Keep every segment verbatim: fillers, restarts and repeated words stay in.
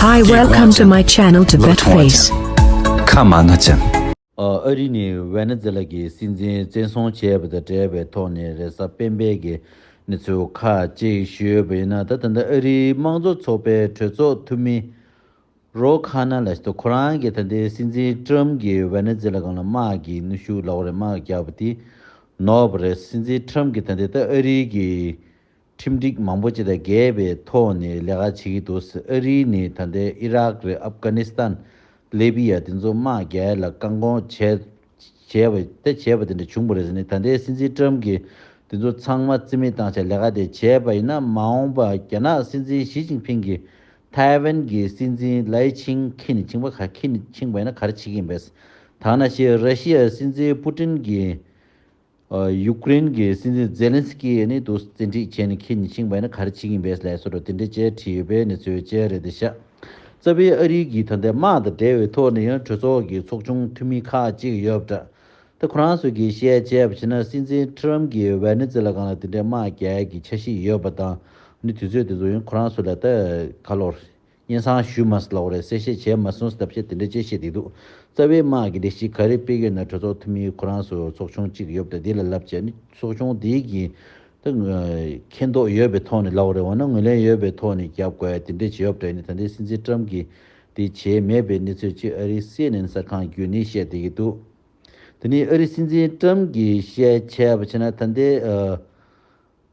Hi, welcome to my channel Tibet Face. ཁ་མ་ན་ཅན། ཨ་རི་ནས་ཝེ་ནེ་ཛེ་ལ་གི་སྲིད་འཛིན་བཙན་བཟུང་བྱས་པ་དང་འབྲེལ་བའི་ཐོག་ནས་རེས་གཟའ་སྤེན་པའི་གི་གནས་ཚུལ་ཁག་ཅིག་ཞུས་པ་ཡིན་ན། ད་ད་ལྟ་ཨ་རིའི་དམངས་གཙོ་ཚོགས་པའི་གྲོས་ཚོགས་འཐུས་མི་རོ་ཁ་ན་ལ་ཞིག་ཏུ་ཁོ་རང་གིས་ད་ལྟའི་སྲིད་འཛིན་ཀྲམ་གྱིས་ཝེ་ནེ་ཛེ་ལ་སྒང་ལ་དམག་གི་གནོན་ཤུགས་ལབ་དགོས་རེད། དམག་རྒྱག་པ་དེ་ནོར་བ་རེད། སྲིད་འཛིན་ཀྲམ་གྱིས་ད་ལྟའི་ད་ཨ་རི་གི་ཁྲིམས་སྒྲིག་མང་པོ་ཅིག་དང་འགལ་བའི་ཐོག་ནས་ལས་ཀ་བྱེད་ཀྱི་འདུག་ཨ་རི་ནས་ད་ལྟའི་ཨི་རག་རེད། ཨབ་གྷ་ནི་སི་ཐན། ལི་བི་ཡ། དེ་ཚོ་དམག་རྒྱག་ཡ་ལ་བཀག་འགོག་བྱས་བྱས་པ་དེ་བྱས་པ་དེ་འདྲ་བྱུང་བ་རེད་ཟེར་ནས། ད་ལྟའི་སྲིད་འཛིན་ཀྲམ་གྱིས་དེ་ཚོ་ཚང་མ་རྩིས་མེད་བཏང་བྱས་ལས་ཀ་དེ་བྱས་པ་ཡིན་ན། མ་འོངས་པ་རྒྱ་ནག་སྲིད་འཛིན་ཞི་ཅིན་ཕིང་གིས་ཐའེ་ཝན་གྱི་སྲིད་འཛིན་ལའེ་ཆིང་ཁྱེར་ནས་ཕྱིན་པ་ག་ཁྱེར་ནས་ཕྱིན་པ་ཡིན་ན་ག་རེ་བྱེད་ཀྱི་ཡིན་པས། ད་ནང་བཞིན་ར་ཤི་ཡའི་སྲིད་འཛིན་པུ་ཏིན་གྱིས་ཨ་ཡུཀ་རེན་གྱི་སྲིད་འཛིན་ཛེ་ལན་སི་ཀི་ནི་དུ་བཙན་ཁྲིད་བྱས་ནས་ཁྱེར་ནས་ཕྱིན་པ་ཡིན་ན་ག་རེ་བྱེད་ཀྱི་ཡིན་པས་ལབ་སོགས་དེ་འདྲ་བཅས་བྲིས་ཡོད་པའི་གནས་ཚུལ་བཅས་རེད་དེ་ཤག་རྩ་བའི་ཨ་རི་གི་ད་ལྟའི་དམག་དང་འབྲེལ་བའི་ཐོག་ནས་ཡང་གྲོས་ཚོགས་ཀྱི་ཚོགས་ཆུང་འཐུས་མི་ཁག་ཅིག་ཡོད་པ་འདྲ། ད་ཁོ་རང་ཚོ་གིས་བཤད་བྱས་པ་བྱས་ན། སྲིད་འཛིན་ཁྲི་རམ་གྱིས་ཝེ་ནེ་ཛེ་ལ་སྒང་ལ་དེ་འདྲའི་དམག་རྒྱག་ཡ་གི་འཆར་གཞི་ཡོད་པ་དང་། ནི་དུས་ཚོད་དེ་ཚོ་ཡང་ཁོ་རང་ཚོ་ལ་ད་ག་ལོར་སྙན་སེང་ཞུས་མ་སོང་ལབ་རེད། གསལ་བཤད་བྱས་མ་སོང་ཟེར་བཤད་དེ་འདྲ་ཅིག་བཤད་བསྡད་འདུག་རྩ་བའི་དམག་གི་ལས་གཞི་ག་རེ་སྤེལ་གྱི་ཡོད་ན། གྲོས་ཚོགས་འཐུས་མི་ཁོ་རང་ཚོ་ཚོགས་ཆུང་གཅིག་ཡོད་པ་དང་། དེ་ལ་ལབ་བྱས་ནི་ཚོགས་ཆུང་དེ་གི་ད་མཁྱེན་རྟོགས་ཡོད་པའི་ཐོག་ནས་ལབ་རེད། འོ་ན་ངོས་ལེན་ཡོད་པའི་ཐོག་ནས་རྒྱབ་དགོས་དེ་འདྲ་ཅིག་ཡོད་པ་འདྲ། ནི་ད་ལྟའི་སྲིད་འཛིན་ཀྲམ་གྱིས་དེ་བྱས་མེད་པའི་གནས་ཚུལ་ཅིག་ཨ་རིའི་སི་ཨེན་ཨེན་གསར་ཁང་བརྒྱུད་ནས་བཤད་བསྡད་ཀྱི་འདུག་དེ་ནི་ཨ་རིའི་སྲིད་འཛིན་ཀྲམ་གྱིས་བཤད་བྱས་པ་བྱས་ན། ད་ལྟའི་ཨ་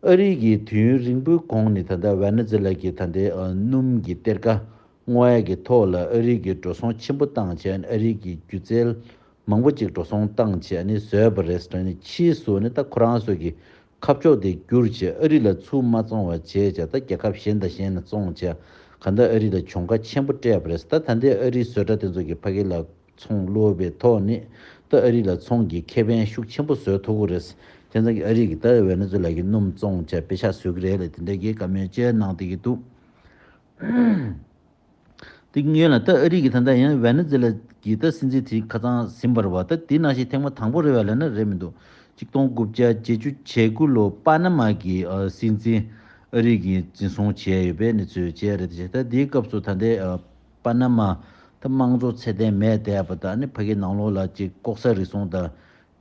ཨ་རི་གིས་དུས་ཡུན་རིང་པོའི་གོང་ནས་ད་ལྟ་ཝེ་ནེ་ཛེ་ལ་གི་ད་ལྟའི་ཨ་སྣུམ་གྱི་གཏེར་ཁ་སྔོག་ཡས་ཀྱི་ཐོག་ལ་ཨ་རི་གིས་འགྲོ་སོང་ཆེན་པོ་བཏང་བྱས། ཨ་རི་གི་སྒྱུ་རྩལ་མང་པོ་ཅིག་འགྲོ་སོང་བཏང་བྱས་ནས་བཟོས་པ་རེད་ཟེར་ནས། ཕྱིས་སུ་ནི་ད་ཁོ་རང་ཚོ་གི་ཁ་ཕྱོགས་དེ་བསྒྱུར་བྱས་ཨ་རི་ལ་ཚུར་མ་བཙོང་བ་བྱས་བྱས། ད་རྒྱལ་ཁབ་གཞན་དང་གཞན་ལ་བཙོང་བྱས་གང་ལྟར་ཨ་རི་ལ་གྱོང་ཁ་ཆེན་པོ་སྤྲད་པ་རེད། ད་ད་ལྟའི་ཨ་རིའི་བཟོ་གྲྭ་དེ་ཚོ་གིས་ཕ་གི་ལ་ཚོང་བླུགས་པའི་ཐོག་ནས་ད་ཨ་རི་ལ་ཚོང་གི་ཁེ་ཕན་ཤུགས་ཆེན་པོ་བཟོ་ཐུབ་ཀྱི་རེད། དེ་ཙང་གི་ཨ་རི་གིས་ད་ཝེ་ནེ་ཛུ་ལ་གི་སྣུམ་བཙོང་བྱས་པེ་ཤག་བཟོ་གི་རེད་ལབ་དེ་འདྲ་གི་བཀའ་མོལ་བཅས་གནང་བསྡད་ཀྱི་འདུག་དེ་སྔོན་ལ་ད་ཨ་རི་གིས་ད་ལྟ་ཡང་ཝེ་ནེ་ཛུ་ལ་གི་ད་སྲིད་འཛིན་དེ་ཁ་སང་ཟིན་པ་རེད་པ། ད་དེ་ནང་བཞིན་ཐེངས་མ་དང་པོ་རེད་པས་ལབ་ན་རེད་མི་འདུག་གཅིག་སྟོང་དགུ་བརྒྱ་བརྒྱད་ཅུ་གྱ་དགུ་ལོ་པ་ན་མ་གི་ཨ་སྲིད་འཛིན་ཨ་རི་གིས་འཛིན་བཟུང་བྱས་ཡོད་པའི་གནས་ཚུལ་བཅས་རེད་དེ། ད་དེའི་སྐབས་སུ་ད་ལྟའི་ཨ་པ་ན་མ་ད་དམངས་གཙོ་ཚད་ལྡན་མེད་བསྡད་པ་དང་། ཨ་ནི་ཕ་གི་ནང་ལོགས་ལ་ཅིག་ལྐོག་ཟ་རུལ་སུངས་དང་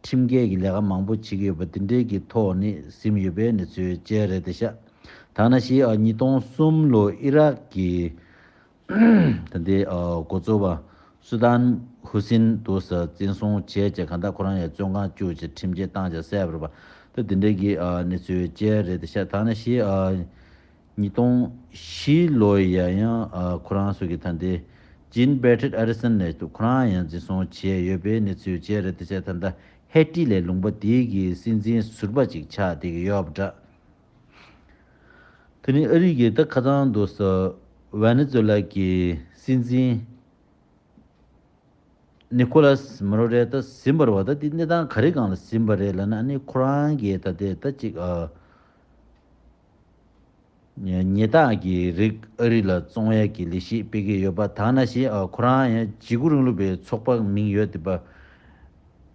ཁྲིམས་འགལ་གྱི་ལས་ཀ་མང་པོ་བྱེད་ཀྱི་ཡོད་པ་དེ་འདྲའི་གི་ཐོག་ནས་ཟིན་ཡོད་པའི་གནས་ཚུལ་བཅས་རེད་དེ་ཤག་ད་ནང་བཞིན་ཨ་ཉིས་སྟོང་གསུམ་ལོ་ཨི་རག་གི་ད་ལྟའི་ཨ་འགོ་གཙོ་བ་སུ་དཱན་ཧུ་སིན་དུ་ས་བཙན་བཟུང་བྱས་བྱས་གང་ལྟར་ཁོ་རང་ཡང་བཙོན་ཁང་བཅུག་བྱས་ཁྲིམས་ཆད་བཏང་བྱས་བསད་པ་རེད་པ། ད་དེ་འདྲའི་གི་ཨ་གནས་ཚུལ་བཅས་རེད་དེ་ཤག་ད་ནང་བཞིན་ཨ་ཉིས་སྟོང་བཞི་ལོ་ཡ་ཡང་ཨ་ཁོ་རང་ཚོ་གི་ད་ལྟའི་ཇིན་བེ་ཊེད་ཨ་རི་སན་ལབ་འདུག་ཁོ་རང་ཡང་འཛིན་བཟུང་བྱས་ཡོད་པའི་གནས་ཚུལ་བཅས་རེད་དེ་ཤག་ད་ལྟ་ཧེ་ཏི་ལབ་ལུང་པ་དེའི་གི་སྲིད་འཛིན་ཟུར་པ་ཅིག་ཆགས་བསྡད་ཀྱི་ཡོད་པ་འདྲ། དེ་ནི་ཨ་རི་གིས་ད་ཁ་སང་དུ་ས་ཝེ་ནེ་ཛུ་ལ་གི་སྲིད་འཛིན་ནི་ཀོ་ལཱས་མ་རོ་རེ་ད་ཟིན་པ་རེད་པ། ད་དེ་གནས་སྟངས་ག་རེ་སྒང་ལ་ཟིན་པ་རེད་ལབ་ན། ཨ་ནི་ཁོ་རང་གིས་ད་ལྟའི་ད་ཅིག་ཨ་ཉ་ཉལ་ཐ་གི་རིགས་ཨ་རི་ལ་བཙོང་ཡས་ཀྱི་ལས་གཞི་སྤེལ་གྱི་ཡོད་པ། ད་ནང་བཞིན་ཨ་ཁོ་རང་ཡང་བརྗེ་སྒོ་རིང་ལུགས་པའི་ཚོགས་པ་མིང་ཡོད་དེ་པ།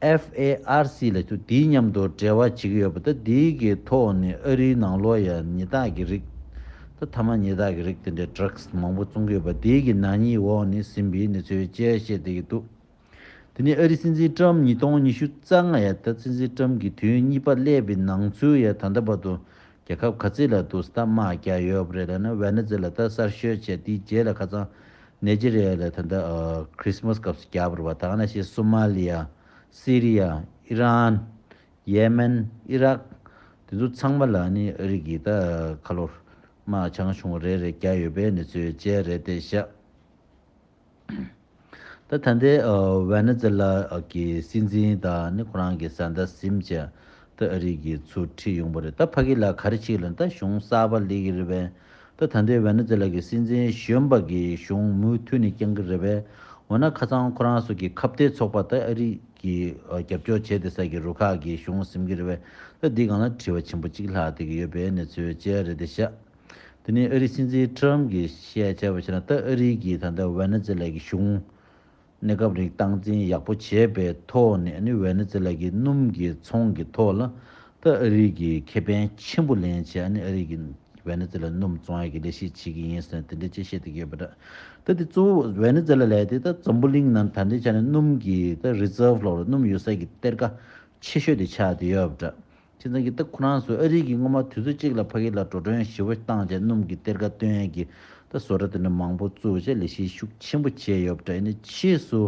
ཨེཕ་ཨེ་ཨར་སི་ལབ་འདུག་དེའི་མཉམ་དུ་འབྲེལ་བ་བྱེད་ཀྱི་ཡོད་པ། ད་དེའི་གི་ཐོག་ནས་ཨ་རིའི་ནང་ལོགས་ཡ་ཉལ་ཐ་གི་རིགས། ད་ཐ་མག་ཉལ་ཐ་གི་རིགས་དེ་འདྲའི་ཌྲག་སི་མང་པོ་བཙོང་གི་ཡོད་པ། དེའི་གི་ནག་ཉེས་འོག་ནས་ཟིན་པའི་གནས་ཚུལ་བཅས་བཤད་བསྡད་ཀྱི་འདུག་དེ་ནས་ཨ་རིའི་སྲིད་འཛིན་ཀྲམ་ཉིས་སྟོང་ཉི་ཤུ་རྩ་ལྔ་ཡ། ད་སྲིད་འཛིན་ཀྲམ་གྱི་དུས་ཡུན་གཉིས་པ་སླེབས་པའི་ནང་ཚུད་ཡ། ད་ལྟ་བར་དུ་རྒྱལ་ཁབ་ག་ཚོད་ལ་དུ་ས་ད་དམག་རྒྱག་ཡོད་པ་རེད་ལབ་ན། ཝེ་ནེ་ཛུ་ལ་ད་གསར་ཤོས་བྱས། དེའི་རྗེས་ལ་ཁ་སང་ནེ་ཇི་རི་ཡ་ལ་ད་ལྟ་ཨ་ཁྲི་སི་མ་སི་སྐབས་སུ་རྒྱག་པ་རེད་པ། ད་ག་ནང་བཞིན་སོ་མ་ལི་ཡ། སི་རི་ཡ། ཨི་རན། ཡེ་མེན། ཨི་རག་དེ་ཚོ་ཚང་མ་ལ་ནི་ཨ་རི་གི་ད་ཁ་ལོར་དམག་ཆུང་ཆུང་རེ་རེ་རྒྱག་ཡོད་པའི་གནས་ཚུལ་བཅས་རེད་དེ་ཤག་ད་ད་ལྟའི་ཨ་ཝེ་ནེ་ཛུ་ལ་གི་སྲིད་འཛིན་དང་ནི་ཁོ་རང་གི་བཟའ་ཟླ་ཟིན་བྱས་ད་ཨ་རི་གིས་ཚུར་ཁྲིད་ཡོང་པ་རེད། ད་ཕ་གི་ལ་ག་རེ་བྱེད་ལབ་ན། ད་གཞུང་གསར་པ་སླེབས་ཀྱི་རེད་པས། ད་ད་ལྟའི་ཝེ་ནེ་ཛུ་ལ་གི་སྲིད་འཛིན་གཞོན་པ་གི་གཞུང་མུ་མཐུད་ནས་བསྐྱང་གི་རེད་པས། འོ་ན་ཁ་སང་ཁོ་རང་ཚོ་གི་ཁ་གཏད་ཚོགས་པ་ད་ཨ་རི་གི་ཨ་རྒྱབ་སྐྱོར་བྱས་བསྡད་ས་གི་རུ་ཁག་གི་གཞུང་ཟིན་གྱི་རེད་པས། ད་འདི་སྒང་ལ་དྲི་བ་ཆེན་པོ་གཅིག་ལྷག་བསྡད་ཀྱི་ཡོད་པའི་གནས་ཚུལ་བཅས་རེད་དེ་ཤག་དེ་ནས་ཨ་རིའི་སྲིད་འཛིན་ཀྲམ་གྱིས་བཤད་བྱས་པ་བྱས་ན། ད་ཨ་རི་གིས་ད་ལྟ་ཝེ་ནེ་ཛུ་ལ་གི་གཞུང་གནས་སྐབས་རིང་སྟངས་འཛིན་ཡག་པོ་བྱས་པའི་ཐོག་ནས། ཨ་ནི་ཝེ་ནེ་ཛུ་ལ་གི་སྣུམ་གྱི་ཚོང་གི་ཐོག་ལ་ད་ཨ་རི་གིས་ཁེ་ཕན་ཆེན་པོ་ལེན་བྱས། ཨ་ནི་ཨ་རི་གི་ ཝེ་ནེ་ཛུ་ལ་སྣུམ་བཙོང་ཡག་གི་ལས་གཞི་བྱེད་ཀྱི་ཡིན་ཟེར་ནས་དེ་འདྲ་ཅིག་བཤད་བསྡད་ཀྱི་ཡོད་པ་འདྲ། ད་དེ་གཙོ་བོ་ཝེ་ནེ་ཛུ་ལ་ལབ་ཡག་དེ་ད་འཛམ་བུ་གླིང་ནང་ད་ལྟའི་ཆ་ནས་སྣུམ་གྱི་ད་རི་ཛར་ཝ་ལབ་རེད། སྣུམ་ཡོད་ས་གི་གཏེར་ཁ་ཆེ་ཤོས་དེ་ཆགས་བསྡད་ཡོད་པ་འདྲ། བྱས་ཙང་གི་ད་ཁོ་རང་ཚོ་ཨ་རི་གིས་སྔོན་མ་དུས་ཚོད་གཅིག་ལ་ཕ་གི་ལ་འགྲོ་གྲོན་ཞེ་པོ་བཏང་བྱས་སྣུམ་གྱི་གཏེར་ཁ་བཏོན་ཡག་གི་ད་བཟོ་གྲྭ་དེ་འདྲ་མང་པོ་བཙུགས་བྱས་ལས་གཞི་ཤུགས་ཆེན་པོ་བྱས་ཡོད་པ་འདྲ། ཡིན་ནའི་ཕྱིས་སུ་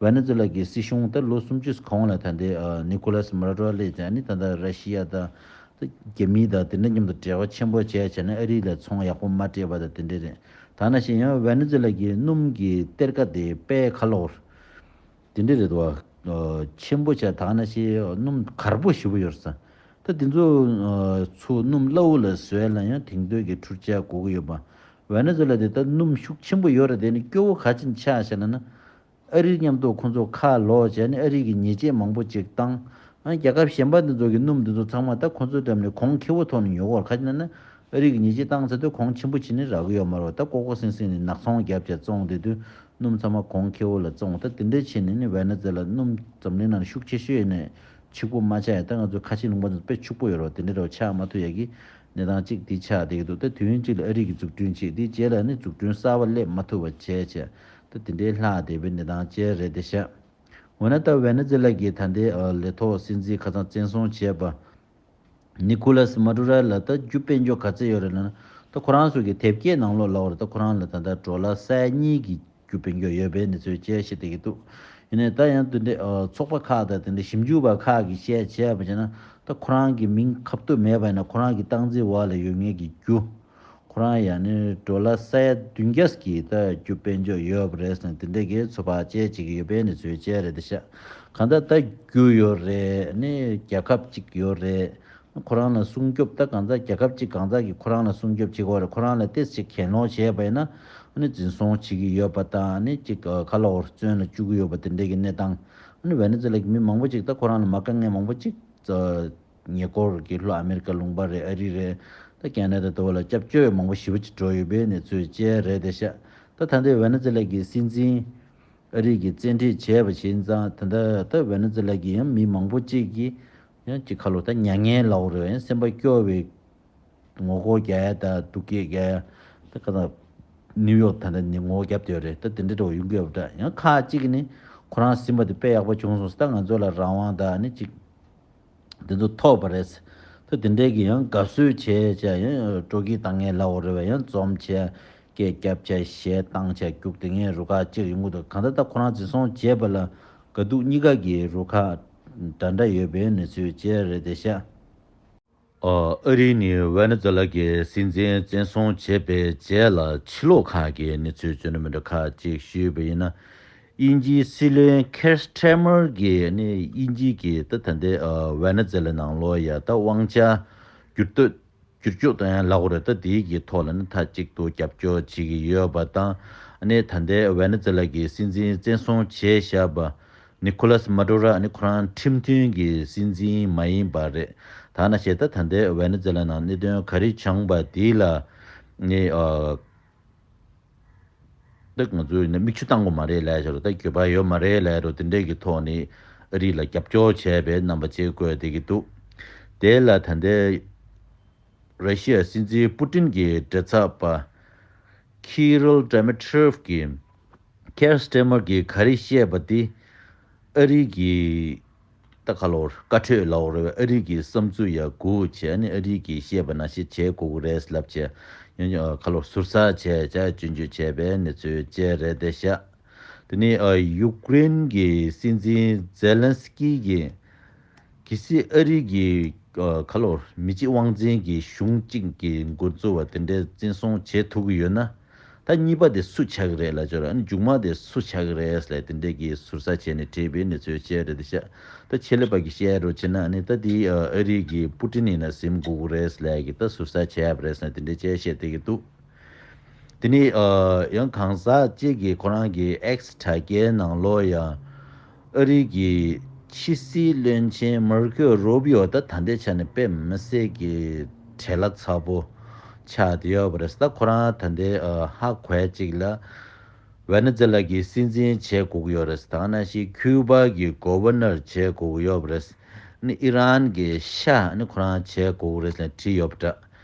ཝེ་ནེ་ཛུ་ལ་གི་སྲིད་གཞུང་ད་ལོ་སུམ་ཅུ་གོང་ལ་ད་ལྟའི་ཨ་ནི་ཀོ་ལ་སི་མ་ཌུ་རོ་ལབ་ཡག་དེ་ཨ་ནི་ད་ལྟ་ར་ཤི་ཡ་དང་ད་རྒྱ་མི་དང་དེ་འདྲ་མཉམ་དུ་འབྲེལ་བ་ཆེན་པོ་བྱས་བྱས་ནས་ཨ་རི་ལ་ཚོང་ཡག་པོ་མ་སྤྲད་པ་དང་དེ་འདྲ་རེད། ད་ནང་བཞིན་ཡང་ཝེ་ནེ་ཛུ་ལ་གི་སྣུམ་གྱི་གཏེར་ཁ་དེ་དཔེ་ཁ་ལོ་དེ་འདྲ་རེད་འདུག་བ། ཆེན་པོ་བྱས་ད་ནང་བཞིན་སྣུམ་གར་པོ་ཞེ་པོ་ཡོད་རེད་ས། ད་དེ་ཚོ་ཚུར་སྣུམ་སླ་བོ་ལ་བཟོས་ལ་ཡང་དེང་དུས་ཀྱི་འཕྲུལ་ཆས་དགོས་ཀྱི་ཡོད་པ། ཝེ་ནེ་ཛུ་ལ་དེ་ད་སྣུམ་ཤུགས་ཆེན་པོ་ཡོད་རེད། དེ་ནི་སྐྱོ་བོ་ག་ཅིག་ཆགས་བྱས་ན་ན། ཨ་རིའི་མཉམ་དུ་ཁོང་ཚོ་ཁ་ལོག་བྱས་ནས་ཨ་རི་གི་ཉེས་ཆད་མང་པོ་ཅིག་བཏང་། ཨ་རྒྱལ་ཁབ་གཞན་པ་འདི་ཚོ་གི་སྣུམ་འདི་ཚོ་ཚང་མ་ད་ཁོང་ཚོའི་འགྲམ་ནས་གོང་ཁེ་པོ་ཐོག་ནས་ཉོ་གི་ཡོད་རེད། ག་ཅི་ན་ན་ཨ་རི་གི་ཉེས་ཆད་བཏང་ཚར་དུས་གོང་ཆེན་པོ་བྱས་ནས་རག་གི་ཡོད་མ་རེད། ད་ལྐོག་ལྐོག་སིང་སིང་ནས་ནག་ཚོང་རྒྱབ་བྱས་བཙོང་བསྡད་དུས་སྣུམ་ཚང་མ་གོང་ཁེ་པོ་ལ་བཙོང་། ད་དེ་འདྲ་བྱས་ནས་ནི་ཝེ་ནེ་ཛུ་ལ་སྣུམ་འཛམ་གླིང་ནང་ཤུགས་ཆེ་ཤོས་ཡིན་ནས་ཕྱུག་པོ་མ་ཆགས་ཡ། ད་ང་ཚོ་ཁ་ཆེ་ལུང་པ་ཚོ་དཔེ་ཕྱུག་པོ་ཡོད་རེད། དེ་འདྲ་འདྲ་བོ་ཆགས་མ་ཐུབ་ཡ་གི་གནས་སྟངས་གཅིག་དེ་ཆགས་བསྡད་ཀྱི་འདུག་ད་དུས་ཡུན་གཅིག་ལ་ཨ་རི་གི་འཛུགས་སྐྲུན་བྱས། དེའི་རྗེས་ལ་ནི་འཛུགས་སྐྲུན་གསར་པ་སླེབས་མ་ཐུབ་པ་བྱས་བྱས། ད་དེ་འདྲའི་ལྷག་བསྡད་པའི་གནས་སྟངས་ཅིག་རེད་བསྡད་ཤག་འོ་ན་ད་ཝེ་ནེ་ཛུ་ལ་གི་ད་ལྟའི་ཨ་ལས་ཐོག་སྲིད་འཛིན་ཁ་སང་བཙན་བཟུང་བྱས་པ་ནི་ཀོ་ལ་སི་མ་ཌུ་རོ་ལ་ད་རྒྱུ་དཔལ་འབྱོར་ག་ཚད་ཡོད་རེད་ལབ་ན། ད་ཁོ་རང་ཚོ་གི་དེབ་སྐྱེལ་ནང་ལོགས་ལབ་པ་རེད། ད་ཁོ་རང་ལ་ད་ལྟ་ཌོ་ལར་ས་ཡ་གཉིས་ཀྱི་རྒྱུ་དཔལ་འབྱོར་ཡོད་པའི་གནས་ཚུལ་བཅས་བཤད་བསྡད་ཀྱི་འདུག་ཡིན་ནའི་ད་ཡང་དེ་འདྲའི་ཨ་ཚོགས་པ་ཁག་དང་དེ་འདྲའི་ཞིབ་འཇུག་པ་ཁག་གིས་བཤད་བྱས་པ་བྱས་ན། ད་ཁོ་རང་གི་མིང་ཁ་བཏུད་མེད་པ་ཡིན་ན་ཁོ་རང་གི་སྟངས་འཛིན་འོག་ལ་ཡོད་མཁན་གྱི་རྒྱུ། ཁོ་རང་ཡང་ནི་ཌོ་ལར་ས་ཡ་བདུན་བརྒྱ་གི་ད་རྒྱུ་དཔལ་འབྱོར་ཡོད་པ་རེད་ཟེར་ནས་དེ་འདྲ་གི་ཚོད་དཔག་བྱས་བྱེད་ཀྱི་ཡོད་པའི་གནས་ཚུལ་བཅས་རེད་བསྡད་ཤག་གང་ལྟར་ད་རྒྱུ་ཡོད་རེད། ནི་རྒྱལ་ཁབ་གཅིག་ཡོད་རེད། ཁོ་རང་ལ་སྲུང་སྐྱོབ་ད་གང་ཟག་རྒྱལ་ཁབ་གཅིག་གང་ཟག་གིས་ཁོ་རང་ལ་སྲུང་སྐྱོབ་བྱེད་དགོས་རེད། ཁོ་རང་ལ་ཏོག་ཙམ་གྱེན་ལོག་བྱས་པ་ཡིན་ན་ཨ་ནི་འཛིན་བཟུང་བྱེད་ཀྱི་ཡོད་པ་དང་། ཨ་ནི་གཅིག་ཁ་ལོག་བཙོན་ལ་བཅུག་གི་ཡོད་པ་དེ་འདྲ་གི་གནས་སྟངས། ཨ་ནི་ཝེ་ནེ་ཛུ་ལ་གི་མི་མང་པོ་ཅིག་ད་ཁོ་རང་ལ་མ་དཀའ་ངལ་མང་པོ་ཅིག་ཉེ་འཁོར་གྱི་ལྷོ་ཨ་མེ་རི་ཀ་ལུང་པ་རེད། ཨ་རི་རེད། ད་ཁེ་ན་ཌ་དེ་བ་ལ་སྐྱབས་བཅོལ་བ་མང་པོ་ཞེ་པོ་ཅིག་འགྲོ་ཡོད་པའི་གནས་ཚུལ་བཅས་རེད་བསྡད་ཤག་ད་ད་ལྟའི་ཝེ་ནེ་ཛུ་ལ་གི་སྲིད་འཛིན་ཨ་རི་གིས་བཙན་ཁྲིད་བྱས་པ་བྱས་ཙང་། ད་ལྟ་ད་ཝེ་ནེ་ཛུ་ལ་གི་ཡང་མི་མང་པོ་ཅིག་གིས་ཡང་ཅིག་ཁ་ལོ་ད་མྱ་ངན་ལབ་དགོས་རེད། ཡང་སེམས་པ་སྐྱོ་བའི་ངོ་རྒོལ་རྒྱག་ཡ་དང་སྡུག་སྐད་རྒྱག་ཡ། ད་ཁ་སང་ནིའུ་ཡོག་ད་ལྟ་ནི་ངོ་རྒྱབ་བསྡད་ཡོད་རེད། ད་དེ་འདྲ་འདྲ་བོ་ཡོང་གི་ཡོད་པ་འདྲ། ཡང་ཁག་ཅིག་གིས་ནི་ཁོ་རང་ཟིན་པ་དེ་དཔེ་ཡག་པོ་བྱུང་སོང་ཟེར། ད་ང་ཚོ་ལ་རང་དབང་དང་ནི་ཅིག་དེ་ཚོ་ཐོབ་པ་རེད། ད་དེ་འདྲའི་གི་ཡང་དགའ་བསུ་བྱས་བྱས། ཡང་སྤྲོ་སྐྱིད་བཏང་མཁན་ལབ་དགོས་རེད་པས། ཡང་འཛོམས་བྱས་སྐད་རྒྱབ་བྱས་གཞས་བཏང་བྱས་རྒྱུགས་དེ་ངའི་རུ་ཁག་ཅིག་ཡོང་གི་འདུག་གང་ལྟར་ད་ཁོ་རང་འཛིན་བཟུང་བྱས་པ་ལ་དགའ་སྡུག་གཉིས་ཀ་གི་རུ་ཁག་འདྲ་འདྲ་ཡོད་པའི་གནས་ཚུལ་བཅས་རེད་བསྡད་ཤག་ཨ་རི་ནི་ཝེ་ནེ་ཛུ་ལ་གི་སྲིད་འཛིན་བཙན་བཟུང་བྱས་པའི་རྗེས་ལ་ཕྱི་ལོགས་ཁག་གི་གནས་ཚུལ་བརྗོད་ན་མི་འདྲ་ཁག་ཅིག་ཞུས་པ་ཡིན་ན། དབྱིན་ཇིའི་སྲིད་བློན་ཁེར་སི་ཊར་མར་གྱིས་ནི་དབྱིན་ཇི་གི་ད་ད་ལྟའི་ཨ་ཝེ་ནེ་ཛུ་ལ་ནང་ལོགས་ཡ་ད་དབང་ཆ་བསྒྱུར་བསྡུ་བསྒྱུར་བཅོས་གཏོང་ཡ་ལབ་དགོས་རེད། ད་དེའི་གི་ཐོག་ལ་ནི་མཐའ་གཅིག་ཏུ་རྒྱབ་སྐྱོར་བྱེད་ཀྱི་ཡོད་པ་དང་། ཨ་ནི་ད་ལྟའི་ཝེ་ནེ་ཛུ་ལ་གི་སྲིད་འཛིན་བཙན་བཟུང་བྱས་བཞག་པ་ནི་ཀོ་ལ་སི་མ་ཌུ་རོ་ནི་ཁོ་རང་ཁྲིམས་མཐུན་གྱི་སྲིད་འཛིན་མ་ཡིན་པ་རེད། ད་ནང་བཞིན་ད་ད་ལྟའི་ཝེ་ནེ་ཛུ་ལ་ནང་གནད་དོན་ག་རེ་བྱུང་པ་དེ་ལ་ནི་ཨ། ད་ང་ཚོས་ནི་མིག་ཆུ་བཏང་དགོས་མ་རེད་ལབ་ཡ་ཅིག་རེད། ད་འགྱོད་པ་ཡོད་མ་རེད་ལབ་ཡ་རེད། དེ་འདྲའི་གི་ཐོག་ནས་ཨ་རི་ལ་རྒྱབ་སྐྱོར་བྱས་པའི་རྣམ་པ་ཅིག་བཀོད་བསྡད་ཀྱི་འདུག་དེ་ལ་ད་ལྟའི་ར་ཤི་ཡ་སྲིད་འཛིན་པུ་ཏིན་གྱི་མགྲིན་ཚབ་པ་ཁི་རིལ་ཏྲ་མི་ཏྲོབ་ཀྱིས་ཁེར་སི་ཊར་མར་གྱིས་ག་རེ་བཤད་པ་དེ་ཨ་རི་གི་ད་ཁ་ལོར་བཀའ་འཁྲོལ་ལབ་དགོས་རེད་པས། ཨ་རི་གི་བསམ་ཚུལ་ཡར་སྒུག་བྱས་ནས་ཨ་རི་གིས་བཤད་པ་ནང་བཞིན་བྱེད་དགོས་ཀྱི་རེད་ལབ་བྱས། ཡང་ཁ་ལོར་ཟུར་ཟ་བྱས་བྱས་སྐྱོན་བརྗོད་བྱས་པའི་གནས་ཚུལ་བཅས་རེད་བསྡད་ཤག་དེ་ནས་ཨ་ཡུཀ་རེན་གྱི་སྲིད་འཛིན་ཛེ་ལན་སི་ཀི་གིས་གལ་སྲིད་ཨ་རི་གི་ཨ་ཁ་ལོར་མི་གཅིག་དབང་འཛིན་གྱི་གཞུང་གཅིག་གི་འགོ་གཙོ་བ་དེ་འདྲའི་བཙན་བཟུང་བྱེད་ཐུབ་ཀྱི་ཡོད་ན། ད་གཉིས་པ་དེ་སུ་ཆགས་ཀྱི་རེད་ལབ་ཅོར། ཨ་ནི་མཇུག་མ་དེ་སུ་ཆགས་ཀྱི་རེད་ལབ་དེ་འདྲས་ཀྱི་ཟུར་ཟ་བྱས་ནས་བྲིས་པའི་གནས་ཚུལ་བཅས་རེད་ཤག་ད་ཆེད་ལས་པ་གིས་བཤད་རོགས་བྱས་ན་ཨ་ནི་ད་དེ་ཨ་རི་གི་པུ་ཏིན་ཡིན་ན་ཟིན་དགོས་ཀྱི་རེད་ལབ་ཀྱི་ད་ཟུར་ཟ་བྱས་པ་རེད་ཟེར་ནས་དེ་འདྲས་བཤད་བསྡད་ཀྱི་འདུག་དེ་ནི་ཨ་ཡང་གང་ཟག་ཅིག་གིས་ཁོ་རང་གི་ཨེག་སི་དྲ་རྒྱའི་ནང་ལོགས་ཡང་ཨ་རི་གི་ཕྱི་སྲིད་བློན་ཆེན་མར་ཁོ་རུ་བྷི་ཨོ་ད་ད་ལྟའི་ཆ་ནས་དཔེ་མི་སྲིད་ཀྱི་བྲེལ་བ་ཚ་པོ་ཆགས་བསྡད་ཡོད་པ་རེད། ད་ཁོ་རང་ད་ལྟའི་ཨ་ཧ་གོ་ཡ་གཅིག་ལ་ཝེ་ནེ་ཛེ་ལ་གི་སྲིད་འཛིན་བྱེད་དགོས་ཀྱི་ཡོད་རེད། ད་ནང་བཞིན་ཁིའུ་པ་གི་གོ་ཝར་ནར་བྱེད་དགོས་ཀྱི་ཡོད་པ་རེད། ནི་ཨི་རན་གྱི་ཤ་ནི་ཁོ་རང་བྱེད་དགོས་ཀྱི་རེད་ཟེར་ནས་བྲིས་ཡོད་པ་འདྲ།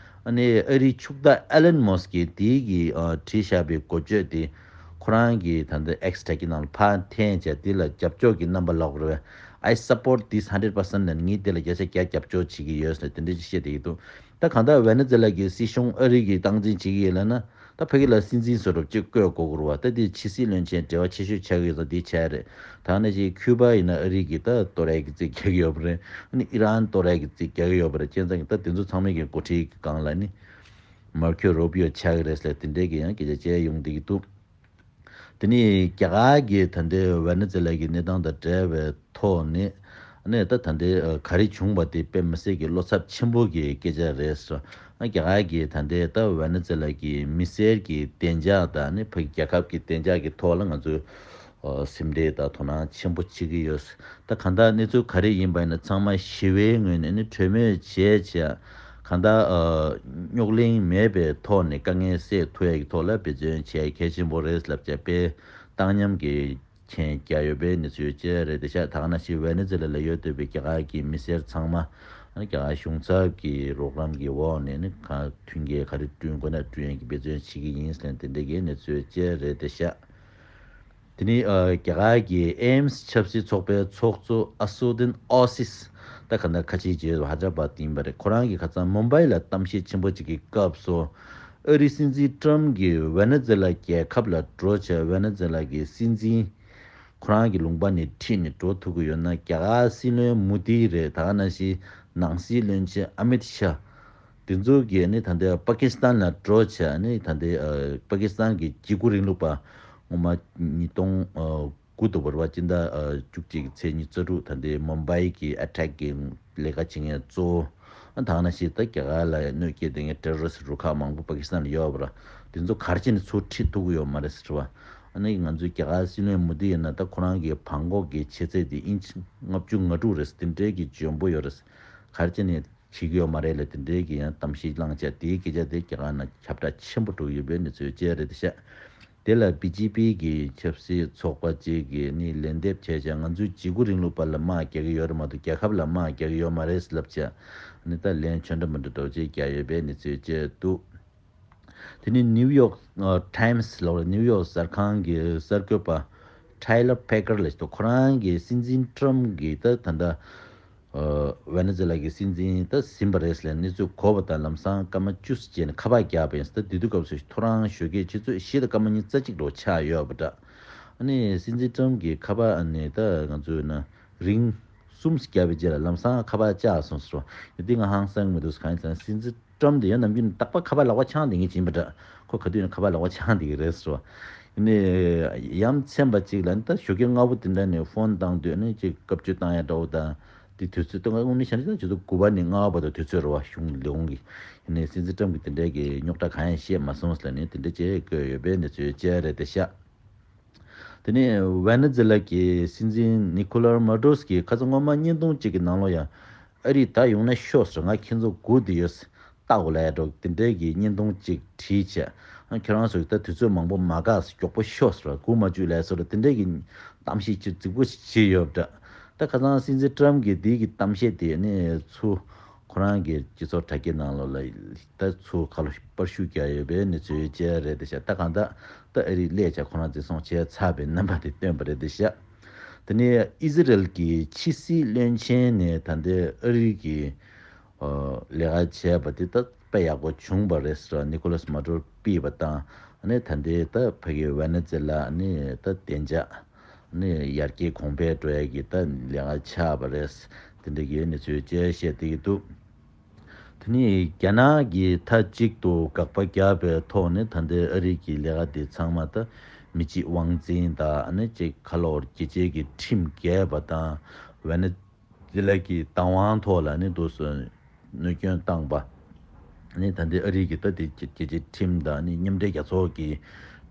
ཨ་ནི་ཨ་རིའི་ཕྱུག་བདག་ཨེ་ལན་མོ་སི་ཀི་དེའི་གི་ཨ་བྲིས་བཞག་པའི་འགོ་བརྗོད་དེ་ཁོ་རང་གི་ད་ལྟ་X་དྲ་རྒྱའི་ནང་ལ་ཕར་འཐེན་བྱས། དེ་ལ་རྒྱབ་སྐྱོར་གྱི་རྣམ་པ་ལོག་རེད། I support this hundred percent ནས། ངས་དེ་ལ་བརྒྱ་ཆ་བརྒྱ་རྒྱབ་སྐྱོར་བྱེད་ཀྱི་ཡོད་ཟེར་དེ་འདྲ་ཅིག་བཤད་བསྡད་ཀྱི་འདུག་ད་གང་ལྟར་ཝེ་ནེ་ཛེ་ལ་གི་སྲིད་གཞུང་ཨ་རི་གིས་སྟངས་འཛིན་བྱེད་ཀྱི་ཡོད་ལབ་ན། ད་ཕ་གི་ལ་སྲིད་འཛིན་བཟོ་འདྲ་ཅིག་བསྐོས་དགོས་ཀྱི་རེད་བ། ད་དེ་ཕྱི་སྲིད་བློན་ཆེན་འབྲེལ་བ་ཆེ་ཤོས་ཆགས་ཀྱི་ཡོད་ཙང་དེ་བྱས་རེད། ད་ནང་བཞིན་ཁྱུ་པ་ཡིན་ན་ཨ་རི་གིས་ད་གཏོར་ཡག་གི་རྩིས་རྒྱག་གི་ཡོད་པ་རེད། ཨ་ནི་ཨི་རན་གཏོར་ཡག་གི་རྩིས་རྒྱག་གི་ཡོད་པ་རེད། བྱས་ཙང་ད་དེ་ཚོ་ཚང་མའི་གི་འགོ་ཁྲིད་ཀྱི་སྒང་ལ་ནི་མར་ཁེའོ་རུ་པི་ཡོ་ཆགས་ཀྱི་རེད་ཟེར་དེ་འདྲའི་གི་ཡང་སྐད་ཆ་བཤད་ཡོང་བསྡད་ཀྱི་འདུག་དེ་ནས་རྒྱ་གར་གྱི་ད་ལྟའི་ཝེ་ནེ་ཛེ་ལ་གི་གནས་སྟངས་དང་འབྲེལ་བའི་ཐོག་ནས། ཨ་ནི་ད་ད་ལྟའི་ཨ་ག་རེ་བྱུང་བ་དེ་དཔེ་མི་སྲིད་ཀྱི་བློ་འཚབ་ཆེན་པོ་གི་སྐད་ཆ་རེད་ཟེར། ཨ་རྒྱ་གར་གྱི་ད་ལྟའི་ད་ཝེ་ནེ་ཛེ་ལ་གི་མི་སེར་གྱི་བདེ་འཇགས་དང་ཨ་ནི་ཕ་གི་རྒྱལ་ཁབ་ཀྱི་བདེ་འཇགས་ཀྱི་ཐོག་ལ་ང་ཚོས་ཨ་སེམས་ཁྲལ་དང་དོ་སྣང་ཆེན་པོ་བྱེད་ཀྱི་ཡོད། ད་གང་ལྟར་གནས་ཚུལ་ག་རེ་ཡིན་པ་ཡིན་ན་ཚང་མ་ཞི་བའི་ངོས་ནས་ནི་གྲོས་མོལ་བྱས་བྱས། གང་ལྟར་ཨ་རྙོག་གླེང་མེད་པའི་ཐོག་ནས་དཀའ་ངལ་སེལ་ཐུབ་ཡག་གི་ཐོག་ལ་འབད་བརྩོན་བྱེད་ཡག་གལ་ཆེན་པོ་རེད་ལབ་བྱས་དཔེ་བཏང་སྙོམས་ཀྱི་མཆན་བརྒྱབ་ཡོད་པའི་གནས་ཚུལ་བཅས་རེད་དེ་ཤག་ད་ག་ནང་བཞིན་ཝེ་ནེ་ཛེ་ལ་ལ་ཡོད་བསྡད་པའི་རྒྱ་གར་གྱི་མི་སེར་ཚང་མ་ཨ་ནི་རྒྱ་གར་གཞུང་ཚབ་ཀྱི་རོགས་རམ་གྱི་འོག་ནས་ནི་ག་མཐུན་རྐྱེན་ག་རེ་བསྐྲུན་དགོས་ན་བསྐྲུན་ཡག་གི་འབད་བརྩོན་བྱེད་ཀྱི་ཡིན་ཟེར་དེ་འདྲ་གི་གནས་ཚུལ་བཅས་རེད་དེ་ཤག་དེ་ནས་ཨ་རྒྱ་གར་གྱི་ཨེམ་སི་ཆབ་སྲིད་ཚོགས་པའི་ཚོགས་གཙོ་ཨ་སུ་དིན་ཨོ་སིས། ད་ག་ནང་ཁ་ཆེའི་རྒྱལ་ཡུལ་ཧ་དྲ་བཱད་ཡིན་པ་རེད། ཁོ་རང་གིས་ཁ་སང་མུམ་བྷའི་ལ་གཏམ་བཤད་ཆེན་པོ་ཅིག་གི་སྐབས་སུ། ཨ་རིའི་སྲིད་འཛིན་ཏྲམ་གྱིས་ཝེ་ནེ་ཛེ་ལ་རྒྱལ་ཁབ་ལ་འགྲོ་བྱས་ཝེ་ནེ་ཛེ་ལ་གི་སྲིད་འཛིན་ཁོ་རང་གི་ལུང་པ་ནས་ཁྲིད་ནས་འགྲོ་ཐུབ་ཀྱི་ཡོད་ན། རྒྱ་གར་སྲིད་བློན་མོ་དི་རེད། ད་ག་ནང་བཞིན་ནང་སྲིད་བློན་ཆེན་ཨ་མིད་ཤཱ། དེ་ཚོ་གིས་ནི་ད་ལྟའི་པ་ཀི་སི་ཐན་ལ་འགྲོ་བྱས་ནི་ད་ལྟའི་ཨ་པ་ཀི་སི་ཐན་གྱི་འཇིགས་སྐུལ་རིང་ལུགས་པ་སྔོན་མ་ཉིས་སྟོང་དགུ་དུ་བར་བ་སྤྱི་ཟླ་ཨ་བཅུ་གཅིག་གི་ཚེས་ཉི་ཤུ་རྩ་དྲུག་ད་ལྟའི་མུམ་བྷའི་གི་ཨེ་ཊེག་གི་ལས་ཀ་བྱེད་མཁན་གཙོ་བོ། ཨ་ད་ག་ནང་བཞིན་ད་རྒྱ་གར་ལ་གནོད་སྐྱེལ་དེ་ངའི་ཊེ་རོ་རི་སི་རུ་ཁག་མང་པོ་པ་ཀི་སི་ཐན་ལ་ཡོད་པ་ར། དེ་ཚོ་ག་རེ་བྱས་ནས་ཚུར་ཁྲིད་ཐུབ་ཀྱི་ཡོད་མ་རེད་ཟེར་བ། ཨ་ནི་ང་ཚོའི་རྒྱ་གར་སྲིད་བློན་མོ་དི་ཡིན་ན་ད་ཁོ་རང་གི་བང་ཁོག་གི་ཆེ་ཚད་དེ་ཨིན་ཆི་ལྔ་བཅུ་ང་དྲུག་རེད། དེ་འདྲའི་གི་འཇོན་པོ་ཡོད་རེད། ག་རེ་བྱས་ནས་བྱེད་ཀྱི་ཡོད་མ་རེད་ལ་དེ་འདྲའི་གི་ཡང་གཏམ་བཤད་བླངས་བྱས་དེའི་སྐད་ཆ་དེ་རྒྱ་གར་ནང་ཁྱབ་བསྒྲགས་ཆེན་པོ་འགྲོ་གི་ཡོད་པའི་གནས་ཚུལ་བཅས་རེད་དེ་ཤག་དེ་ལ་བི་ཇེ་པི་གི་ཆབ་སྲིད་ཚོགས་པ་ཅིག་གིས་ནི་ལན་འདེབས་བྱས་བྱས་ང་ཚོའི་འཇིགས་སྐུལ་རིང་ལུགས་པ་ལ་དམག་རྒྱག་གི་ཡོད་རེད་མ་གཏོགས་རྒྱལ་ཁབ་ལ་དམག་རྒྱག་གི་ཡོད་མ་རེད་ལབ་བྱས་ནི་ད་ལན་ཆོན་འདྲ་མི་འདྲ་འདྲ་བོ་ཅིག་རྒྱག་ཡོད་པའི་གནས་ཚུལ་བཅས་འདུག་དེ་ནི་ནིའུ་ཡོག་ཨ་ཊའིམ་སི་ལབ་རེད། ནིའུ་ཡོག་གསར་ཁང་གི་གསར་འགོད་པ་ཊའི་ལར་པེ་ཀར་ལབ་ཅིག་འདུག་ཁོ་རང་གིས་སྲིད་འཛིན་ཏྲམ་གྱིས་ད་ད་ལྟ་ཨ་ཝེ་ནེ་ཛེ་ལ་གི་སྲིད་འཛིན་ད་ཟིན་པ་རེད་ཟེར་གནས་ཚུལ་གོ་བ་དང་ལམ་སང་སྐར་མ་བཅུ་ཙམ་བྱས་ནས་ཁ་པར་བརྒྱབ་པ་ཡིན། ད་དེ་དུས་སྐབས་སུ་ཐོ་རངས་ཞོགས་ཀས་ཆུ་ཚོད་བཞི་དང་སྐར་མ་ཉི་ཤུ་རྩ་གཅིག་འགྲོ་ཆགས་ཡོད་པ་འདྲ། ཨ་ནི་སྲིད་འཛིན་ཏྲམ་གྱིས་ཁ་པར་ཨ་ནི་ད་ང་ཚོས་ན་རིང་གསུམ་བརྒྱབ་པའི་རྗེས་ལ་ལམ་སང་ཁ་པར་བཅག་སོང་ཟེར་བ། དེ་ང་ཧང་སང་མི་འདུག་གང་ཡིན་ཟེར་ན་སྲིད་འཛིན་ཏྲམ་དེ་ཡང་ནམ་རྒྱུན་རྟག་པར་ཁ་པར་ལག་པ་འཆང་བསྡད་མཁན་ཅིག་ཡིན་པ་འདྲ། ཁོ་ག་དུས་ཡིན་ན་ཁ་པར་ལག་པ་འཆང་བསྡད་ཀྱི་རེད་ཟེར་བ། ཡིན་ནའི་ཡ་མཚན་པ་ཅིག་ལ་ནི་ད་ཞོགས་ཀས་སྔ་པོ་དེ་འདྲ་ནས་ཕོན་བཏང་དུས་ནི་ཅིག་བཀའ་བཀྱོན་བཏང་ཡ་འདྲ་བོ་དང་། དེ་དུས་ཚོད་ད་དངོས་གནས་བྱས་ན་ད་ཆུ་ཚོད་དགུ་པ་ནས་ལྔ་པ་བར་དུ་དུས་ཚོད་རེད་བ། གཞུང་ལས་ཁུངས་ཀྱི། ཡིན་ནའི་སྲིད་འཛིན་ཏྲམ་གྱིས་དེ་འདྲའི་གི་རྙོག་དྲ་གང་ཡང་བཤད་མ་སོང་ཟེར་ནས་དེ་འདྲ་བྱས་བཀོད་ཡོད་པའི་གནས་ཚུལ་བཅས་རེད་དེ་ཤག་དེ་ནས་ཝེ་ནེ་ཛེ་ལ་གི་སྲིད་འཛིན་ནི་ཁོ་ལར་མ་ཌུ་རོ་སི་ཀྱིས་ཁ་སང་སྔོན་མ་བརྙན་ཐུང་གཅིག་གི་ནང་ལོགས་ཡང་ཨ་རི་ད་ཡོང་ན་ཤོག་ཟེར། ང་ཁྱེད་ཚོ་སྒུག་བསྡད་ཡོད། ལྟ་དགོས་ལ་ཡ་འགྲོ་དེ་འདྲའི་གི་བརྙན་ཐུང་གཅིག་བྲིས་བྱས། ཨ་ཁྱེད་རང་ཚོས་ད་དུས་ཚོད་མང་པོ་མ་བཀག་ཟེར། མགྱོགས་པོ་ཤོག་ཟེར། སྒུག་མ་བཅུག་ལ་ཟེར། དེ་འདྲའི་གི་གཏམ་བཤད་ཅིག་རྫིག་པོ་ཞིག་བྱས་ཡོད་པ་འདྲ། ད་ཁ་སང་སྲིད་འཛིན་ཏྲམ་གྱིས་དེའི་གི་གཏམ་བཤད་དེ་ནི་ཚུར་ཁོ་རང་གི་སྤྱི་ཚོགས་དྲ་རྒྱའི་ནང་ལོགས་ལ་ད་ཚུར་ཁ་ལོ་པར་བཤུས་བརྒྱབ་ཡོད་པའི་གནས་ཚུལ་བཅས་རེད་དེ་ཤག་ད་གང་ལྟར་ད་ཨ་རི་སླེབས་བྱས་ཁོ་རང་འཛིན་བཟུང་བྱས་ཚར་བའི་རྣམ་པ་དེ་སྟོན་པ་རེད་དེ་ཤག་དེ་ནས་ཨི་ཟི་རལ་གྱི་ཕྱི་སྲིད་བློན་ཆེན་ནས་ད་ལྟའི་ཨ་རི་གི་ལས་ཀ་བྱས་པ་དེ་ད་དཔེ་ཡག་པོ་བྱུང་བ་རེད་ཟེར། ནི་ཁོ་ལཱས་མ་ཌུ་རོ་ཕུད་པ་དང་ནི་ད་ལྟའི་ད་ཕ་གི་ཝེ་ནེ་ཛེ་ལ་ནི་ད་བདེ་འཇགས་ནི་ཡར་རྒྱས་གོང་འཕེལ་འགྲོ་ཡ་གི་ད་ལས་ཀ་ཆགས་པ་རེད། དེ་འདྲ་གི་གནས་ཚུལ་བཅས་བཤད་བསྡད་ཀྱི་འདུག་དེ་ནས་རྒྱ་ནག་གིས་མཐའ་གཅིག་ཏུ་དགག་པ་བརྒྱབ་པའི་ཐོག་ནས་ད་ལྟའི་ཨ་རི་གི་ལས་ཀ་དེ་ཚང་མ་ད་མི་གཅིག་དབང་འཛིན་དང་ནི་གཅིག་ཁ་ལོ་རྒྱལ་སྤྱིའི་གི་ཁྲིམས་འགལ་བ་དང་ཝེ་ནེ་ཛེ་ལ་གི་བདག་དབང་ཐོག་ལ་ནི་འདུག་སེ་གནོད་སྐྱོན་བཏང་པ། ནི་ད་ལྟའི་ཨ་རི་གི་ད་དེ་རྒྱལ་སྤྱིའི་ཁྲིམས་དང་ནི་མཉམ་འབྲེལ་རྒྱལ་ཚོགས་ཀྱི་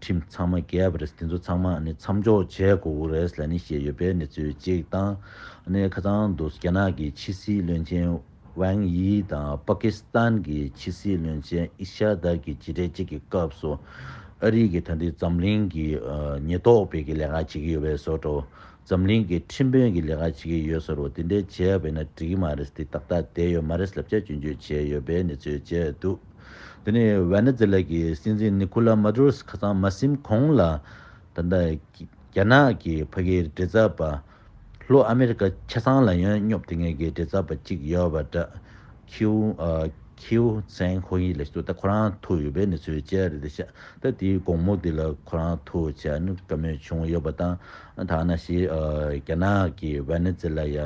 ཁྲིམས་ཚང་མ་འགལ་བ་རེད། དེ་ཚོ་ཚང་མ་ནི་མཚམས་འཇོག་བྱེད་དགོས་ཀྱི་རེད་ལབ་ནི་བཤད་ཡོད་པའི་གནས་ཚུལ་གཅིག་དང་། ནི་ཁ་སང་འདུག་རྒྱ་ནག་གི་ཕྱི་སྲིད་བློན་ཆེན་ཝང་ཡི་དང་པ་ཀི་སི་ཐན་གྱི་ཕྱི་སྲིད་བློན་ཆེན་ཨི་ཤར་དར་གྱི་མཇལ་འཕྲད་གཅིག་གི་སྐབས་སུ་ཨ་རི་གི་ད་ལྟའི་འཛམ་གླིང་གི་ཉེན་རྟོག་པའི་གི་ལས་ཀ་བྱེད་ཀྱི་ཡོད་པའི་བཟོ་འདྲ། འཛམ་གླིང་གི་ཁྲིམས་དཔོན་གྱི་ལས་ཀ་བྱེད་ཀྱི་ཡོད་ཟེར་བ་དེ་འདྲའི་བྱས་པ་ཡིན་ན་འགྲིག་གི་མ་རེད། དེ་ཏག་ཏག་བསྡད་ཡོད་མ་རེད་ལབ་བྱས་སྐྱོན་བརྗོད་བྱས་ཡོད་པའི་གནས་ཚུལ་བཅས་འདུག་དེ་ནས་ཝེ་ནེ་ཛེ་ལ་གི་སྲིད་འཛིན་ནི་ཁུ་ལ་མ་དུ་རོ་ཁ་སང་མ་ཟིན་གོང་ལ། ད་ལྟ་རྒྱ་ནག་གི་ཕ་གིའི་མགྲིན་ཚབ་པ། ལྷོ་ཨ་མེ་རི་ཀ་ཆ་ཚང་ལ་ཡང་སྙོབ་དེ་ངེས་ཀྱི་མགྲིན་ཚབ་པ་གཅིག་ཡོད་པ་འདྲ། ཁིའུ་ཨ་ཁིའུ་ཚན་ཧོ་ཡི་ལ་ཞུ་ད་ཁོ་རང་ཐུག་ཡོད་པའི་གནས་ཚུལ་བཅས་རེད་ཤག་ད་དེའི་དགོང་མོ་དེ་ལ་ཁོ་རང་ཐུག་བྱས་ནས་བཀའ་མོལ་བྱུང་ཡོད་པ་དང་། ད་ནང་བཞིན་ཨ་རྒྱ་ནག་གི་ཝེ་ནེ་ཛེ་ལ་ཡ་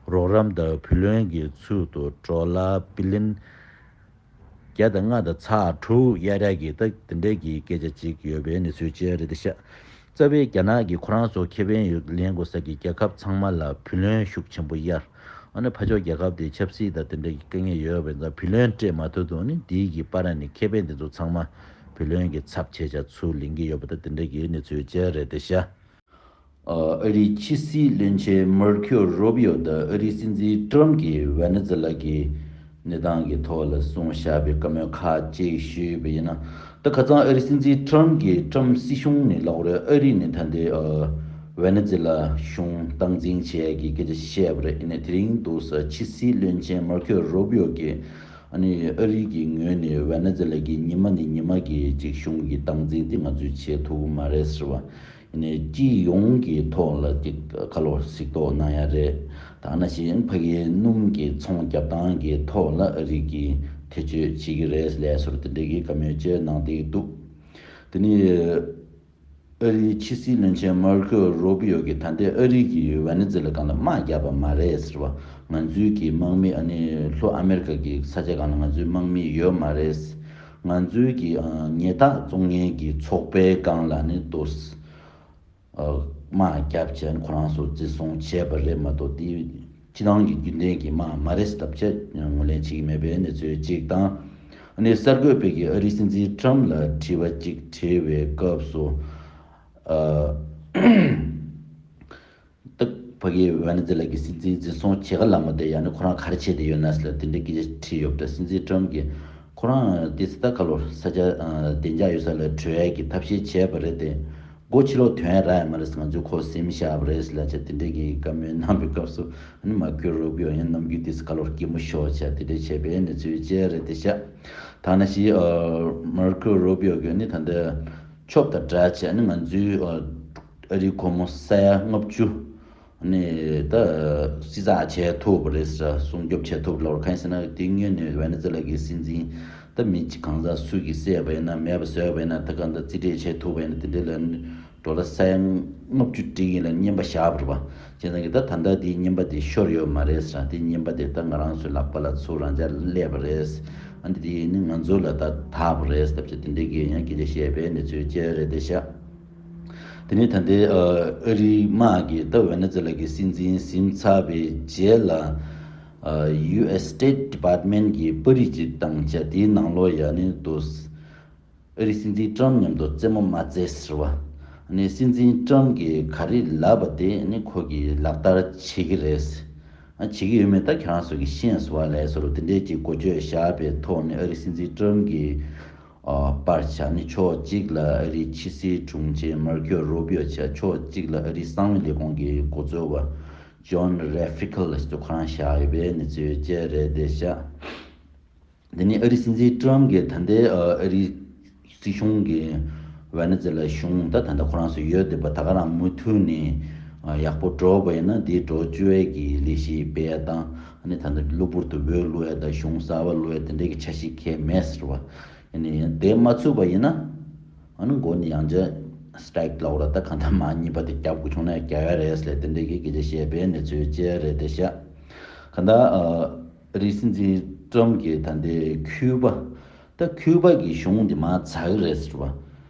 རོགས་རམ་དང་བུ་ལོན་གྱི་ཚུལ་དུ་ཌོ་ལར་བི་ལི་ཡོན་བརྒྱ་དང་ལྔ་དང་ཚེག་དྲུག་གཡར་ཡག་གི་ད་དེ་འདྲའི་གི་སྐད་ཆ་ཅིག་ཡོད་པའི་གནས་ཚུལ་བཅས་རེད་ཤག་རྩ་བའི་རྒྱ་ནག་གིས་ཁོ་རང་ཚོ་ཁེ་ཕན་ཡོད་ལེན་དགོས་ས་གི་རྒྱལ་ཁབ་ཚང་མ་ལ་བུ་ལོན་ཤུགས་ཆེན་པོ་གཡར། ཨ་ནི་ཕར་ཕྱོགས་རྒྱལ་ཁབ་དེ་ཆབ་སྲིད་དང་དེ་འདྲའི་གི་དཀའ་ངལ་ཡོད་པའི་ཙང་བུ་ལོན་སྤྲད་མ་ཐུབ་དུས་ནི་དེའི་གི་བར་ནས་ཁེ་ཕན་དེ་ཚོ་ཚང་མ་བུ་ལོན་གྱི་ཚབ་བྱས་བྱ་ཚུར་ལེན་གྱི་ཡོད་པ་ད་དེ་འདྲའི་གི་གནས་ཚུལ་བཅས་རེད་ཤག་ཨ་རིའི་ཕྱི་སྲིད་བློན་ཆེན་མར་ཁེའོ་རུ་བི་ཡོ་དང་ཨ་རིའི་སྲིད་འཛིན་ཏྲམ་གྱིས་ཝེ་ནེ་ཛེ་ལ་གི་གནས་སྟངས་ཀྱི་ཐོག་ལ་གསུངས་བཞག་པའི་བཀའ་མོལ་ཁག་ཅིག་ཞུས་པ་ཡིན་ན། ད་ཁ་སང་ཨ་རིའི་སྲིད་འཛིན་ཏྲམ་གྱིས་ཏྲམ་སྲིད་གཞུང་ནས་ལབ་པ་རེད། ཨ་རི་ནས་ད་ལྟའི་ཨ་ཝེ་ནེ་ཛེ་ལ་གཞུང་སྟངས་འཛིན་བྱེད་ཡག་གི་སྐད་ཆ་བཤད་པ་རེད། ཡིན་ནའི་དེ་རིང་འདུག་ས་ཕྱི་སྲིད་བློན་ཆེན་མར་ཁེའོ་རུ་བི་ཡོ་གིས་ཨ་ནི་ཨ་རི་གི་ངོས་ནས་ཝེ་ནེ་ཛེ་ལ་གི་ཉི་མ་ནས་ཉི་མ་གི་ཅིག་གཞུང་གི་སྟངས་འཛིན་དེ་ང་ཚོས་བྱེད་ཐུབ་ཀྱི་མ་རེད་ཟེར་བ། ནས་སྤྱི་ཡོངས་ཀྱི་ཐོག་ལ་ཅིག་ཁ་ལོ་གཟིགས་རྟོག་གནང་ཡ་རེད། ད་ནང་བཞིན་ཕ་གིའི་སྣུམ་གྱི་ཚོང་རྒྱག་སྟངས་ཀྱི་ཐོག་ལ་ཨ་རི་གིས་ཐེ་བྱུས་བྱེད་ཀྱི་རེད་ལབ་སོགས་དེ་འདྲའི་གི་བཀའ་མོལ་བཅས་གནང་བསྡད་འདུག་དེ་ནས་ཨ་རིའི་ཕྱི་སྲིད་བློན་ཆེན་མར་ཁེའོ་རུ་བི་ཡོ་གིས་ད་ལྟའི་ཨ་རི་གིས་ཝེ་ནེ་ཛེ་ལ་སྒང་ལ་དམག་བརྒྱབ་པ་མ་རེད་ཟེར་བ། ང་ཚོའི་གི་དམག་མི་ཨ་ནི་ལྷོ་ཨ་མེ་རི་ཀ་གི་ས་ཆ་སྒང་ལ་ང་ཚོའི་དམག་མི་ཡོད་མ་རེད། ང་ཚོའི་གི་ཨ་ཉལ་ཐག་བཙོང་མཁན་གྱི་ཚོགས་པའི་སྒང་ལ་ནི་ཏོག་དམག་བརྒྱབ་བྱས་ཁོ་རང་ཚོ་འཛིན་བཟུང་བྱས་པ་རེད་མ་གཏོགས་དེ་སྤྱི་བཏང་གི་རྒྱུན་ལྡན་གྱི་དམག་མ་རེད་ཟེར་ཐབས་ཆེ་ངོས་ལེན་བྱེད་ཀྱི་མེད་པའི་གནས་ཚུལ་གཅིག་དང་། ཨ་ནི་གསར་འགོད་པས་ཀྱི་ཨ་རིའི་སྲིད་འཛིན་ཏྲམ་ལ་དྲི་བ་གཅིག་དྲིས་པའི་སྐབས་སུ། ཨ། ད་ཕ་གིའི་ཝེ་ནེ་ཛེ་ལ་གི་སྲིད་འཛིན་འཛིན་བཟུང་བྱེད་ག་ལ་མ་བསྡད་ཡང་ན་ཁོ་རང་ག་རེ་བྱས་བསྡད་ཡོད་ན་ཟེར་ལ་དེ་འདྲའི་སྐད་ཆ་དྲིས་ཡོད་པ་འདྲ། སྲིད་འཛིན་ཏྲམ་གྱིས་ཁོ་རང་ཏི་སི་ད་ཁ་ལོ་ས་ཆ་ཨ་བདེ་འཇགས་ཡོད་ས་ལ་བྲོས་ཡས་ཀྱི་ཐབས་ཤེས་བྱས་པ་རེད་དེ། སྒོ་ཕྱི་ལོགས་ཐོན་ཡ་རག་ཡ་མ་རེད། ང་ཚོས་ཁོ་སེམས་བཞག་པ་རེད་ལབ་བྱས་དེ་འདྲའི་གི་བཀའ་མོལ་གནང་བའི་སྐབས་སུ་ཨ་ནི་མར་ཁེའོ་རུ་བི་ཡོ་ཡང་ནམ་རྒྱུན་ཏི་སི་ཁ་ལོ་སྐྱིད་མོ་ཤོར་བྱས་དེ་འདྲའི་བྱས་པའི་གནས་ཚུལ་བཅས་རེད་དེ་ཤག་ད་ནང་བཞིན་ཨ་མར་ཁེའོ་རུ་བི་ཡོ་གིས་ནི་ད་ལྟ་ཆོབ་དང་འདྲ་བྱས་ནི་ང་ཚོའི་ཨ་ཨ་རིའི་སྒོར་མོ་ས་ཡ་ལྔ་བཅུ་ནི་ད་བསྲི་ཚགས་བྱས་ཐུབ་པ་རེད་ཟེར། སྲུང་སྐྱོབ་བྱས་ཐུབ་ལབ་པ་རེད། གང་ཡིན་ཟེར་ན་དེ་སྔོན་ནས་ཝེ་ནེ་ཛེ་ལ་གི་སྲིད་འཛིན་ད་མི་གཅིག་གང་ཟག་སུ་གིས་བསད་པ་ཡིན་ན་མེད་པ་བཟོས་པ་ཡིན་ན་ད་གང་ལྟར་རྩིས་སྤྲོད་བྱས་ཐུབ་པ་ཡིན་ན་དེ་འདྲ་ལ་ཌོ་ལར་ས་ཡ་ལྔ་བཅུ་སྒྲིལ་ཡིན་ལ་རྔན་པ་བཞག་པ་རེད་པ། བྱས་ཙང་གི་ད་ད་ལྟ་དེའི་རྔན་པ་དེ་ཤོར་ཡོད་མ་རེད་ཟེར། དེའི་རྔན་པ་དེ་ད་ང་རང་ཚོའི་ལག་པ་ལ་ཚུར་རང་འཇགས་སླེབས་པ་རེད། ཨ་ནི་དེ་ནི་ང་ཚོ་ལ་ད་དག་པ་རེད་ཟེར་ཏེ་དེ་འདྲའི་གི་ཡང་སྐད་ཆ་བཤད་པའི་གནས་ཚུལ་བཅས་རེད་དེ་ཤག་དེ་ནས་ད་ལྟའི་ཨ་ཨ་རིའི་དམག་གིས་ད་ཝེ་ནེ་ཛེ་ལ་གི་སྲིད་འཛིན་ཟིན་ཚར་བའི་རྗེས་ལ་ཨ་ཡུ་ཨེས་སི་སི་ཊེཊ་ཌི་པཱར་ཊི་མེན་ཊི་གི་པར་རིས་ཅིག་བཏང་བྱས་དེའི་ནང་ལོགས་ཡ་ནི་འདུག་ཨ་རིའི་སྲིད་འཛིན་ཏྲམ་མཉམ་དུ་རྩེད་མོ་མ་རྩེ་ཟེར་བ། ཨ་ནི་སྲིད་འཛིན་ཏྲམ་གྱིས་ག་རེ་ལབ་པ་དེ་ཨ་ནི་ཁོ་གིས་ལག་བསྟར་བྱེད་ཀྱི་རེད། ཨ་བྱེད་ཀྱི་ཡོད་མེད་ད་ཁྱེད་རང་ཚོ་གིས་ཤེས་སོང་བ་ལས་སོ་རུ་དེ་འདྲས་ཀྱི་འགོ་བརྗོད་བཞག་པའི་ཐོག་ནས་ཨ་རིའི་སྲིད་འཛིན་ཏྲམ་གྱི་ཨ་པར་ཆ་ནི་ཕྱོགས་གཅིག་ལ་ཨ་རིའི་ཕྱི་སྲིད་དྲུང་ཆེ་མར་ཁེའོ་རུ་བི་ཡོ་ཆ། ཕྱོགས་གཅིག་ལ་ཨ་རིའི་གསང་བའི་ལས་ཁུངས་ཀྱི་འགོ་གཙོ་བ་ཇོན་རེ་ཧྥི་ཁལ་ལ་ཞིག་ཏུ་ཁོ་རང་བཞག་ཡོད་པའི་གནས་ཚུལ་བཅས་རེད་དེ་ཤག་དེ་ནས་ཨ་རིའི་སྲིད་འཛིན་ཏྲམ་གྱིས་ད་ལྟའི་ཨ་ཨ་རིའི་སྲིད་གཞུང་གིས་ཝེ་ནེ་ཛེ་ལ་གཞུང་ད་ད་ལྟ་ཁོ་རང་ཚོ་ཡོད་བསྡད་པ་ད་ག་རང་མུ་མཐུད་ནས་ཨ་ཡག་པོ་འགྲོ་བ་ཡིན་ན་དེ་འགྲོ་བཅུག་ཡས་ཀྱི་ལས་གཞི་སྤེལ་ཡ་དང་། ཨ་ནི་ད་ལྟ་གློ་བུར་དུ་འོས་བླུག་ཡ་དང་གཞུང་གསར་པ་བླུག་ཡ་དེ་འདྲའི་གི་འཆར་གཞི་གང་ཡང་མེད་ཟེར་བ། ཨ་ནི་དེ་མ་ཚུགས་པ་ཡིན་ན་ཨ་ནི་མགོ་ནས་ཡང་བསྐྱར་སི་ཊ་རའིཀ་ལབ་ར་ད་གང་ལྟར་མར་གཉིས་པ་དེ་རྒྱབ་དགོས་བྱུང་ན་རྒྱབ་ཡ་རེད་ཟེར་དེ་འདྲའི་གི་སྐད་ཆ་བཤད་པའི་གནས་ཚུལ་བཅས་རེད་དེ་ཤག་གང་ལྟར་ཨ། ཨ་རིའི་སྲིད་འཛིན་ཏྲམ་གྱིས་ད་ལྟའི་ཁིའུ་པ། ད་ཁིའུ་པ་གི་གཞུང་འདི་མར་ཚར་གི་རེད་ཟེར་བ།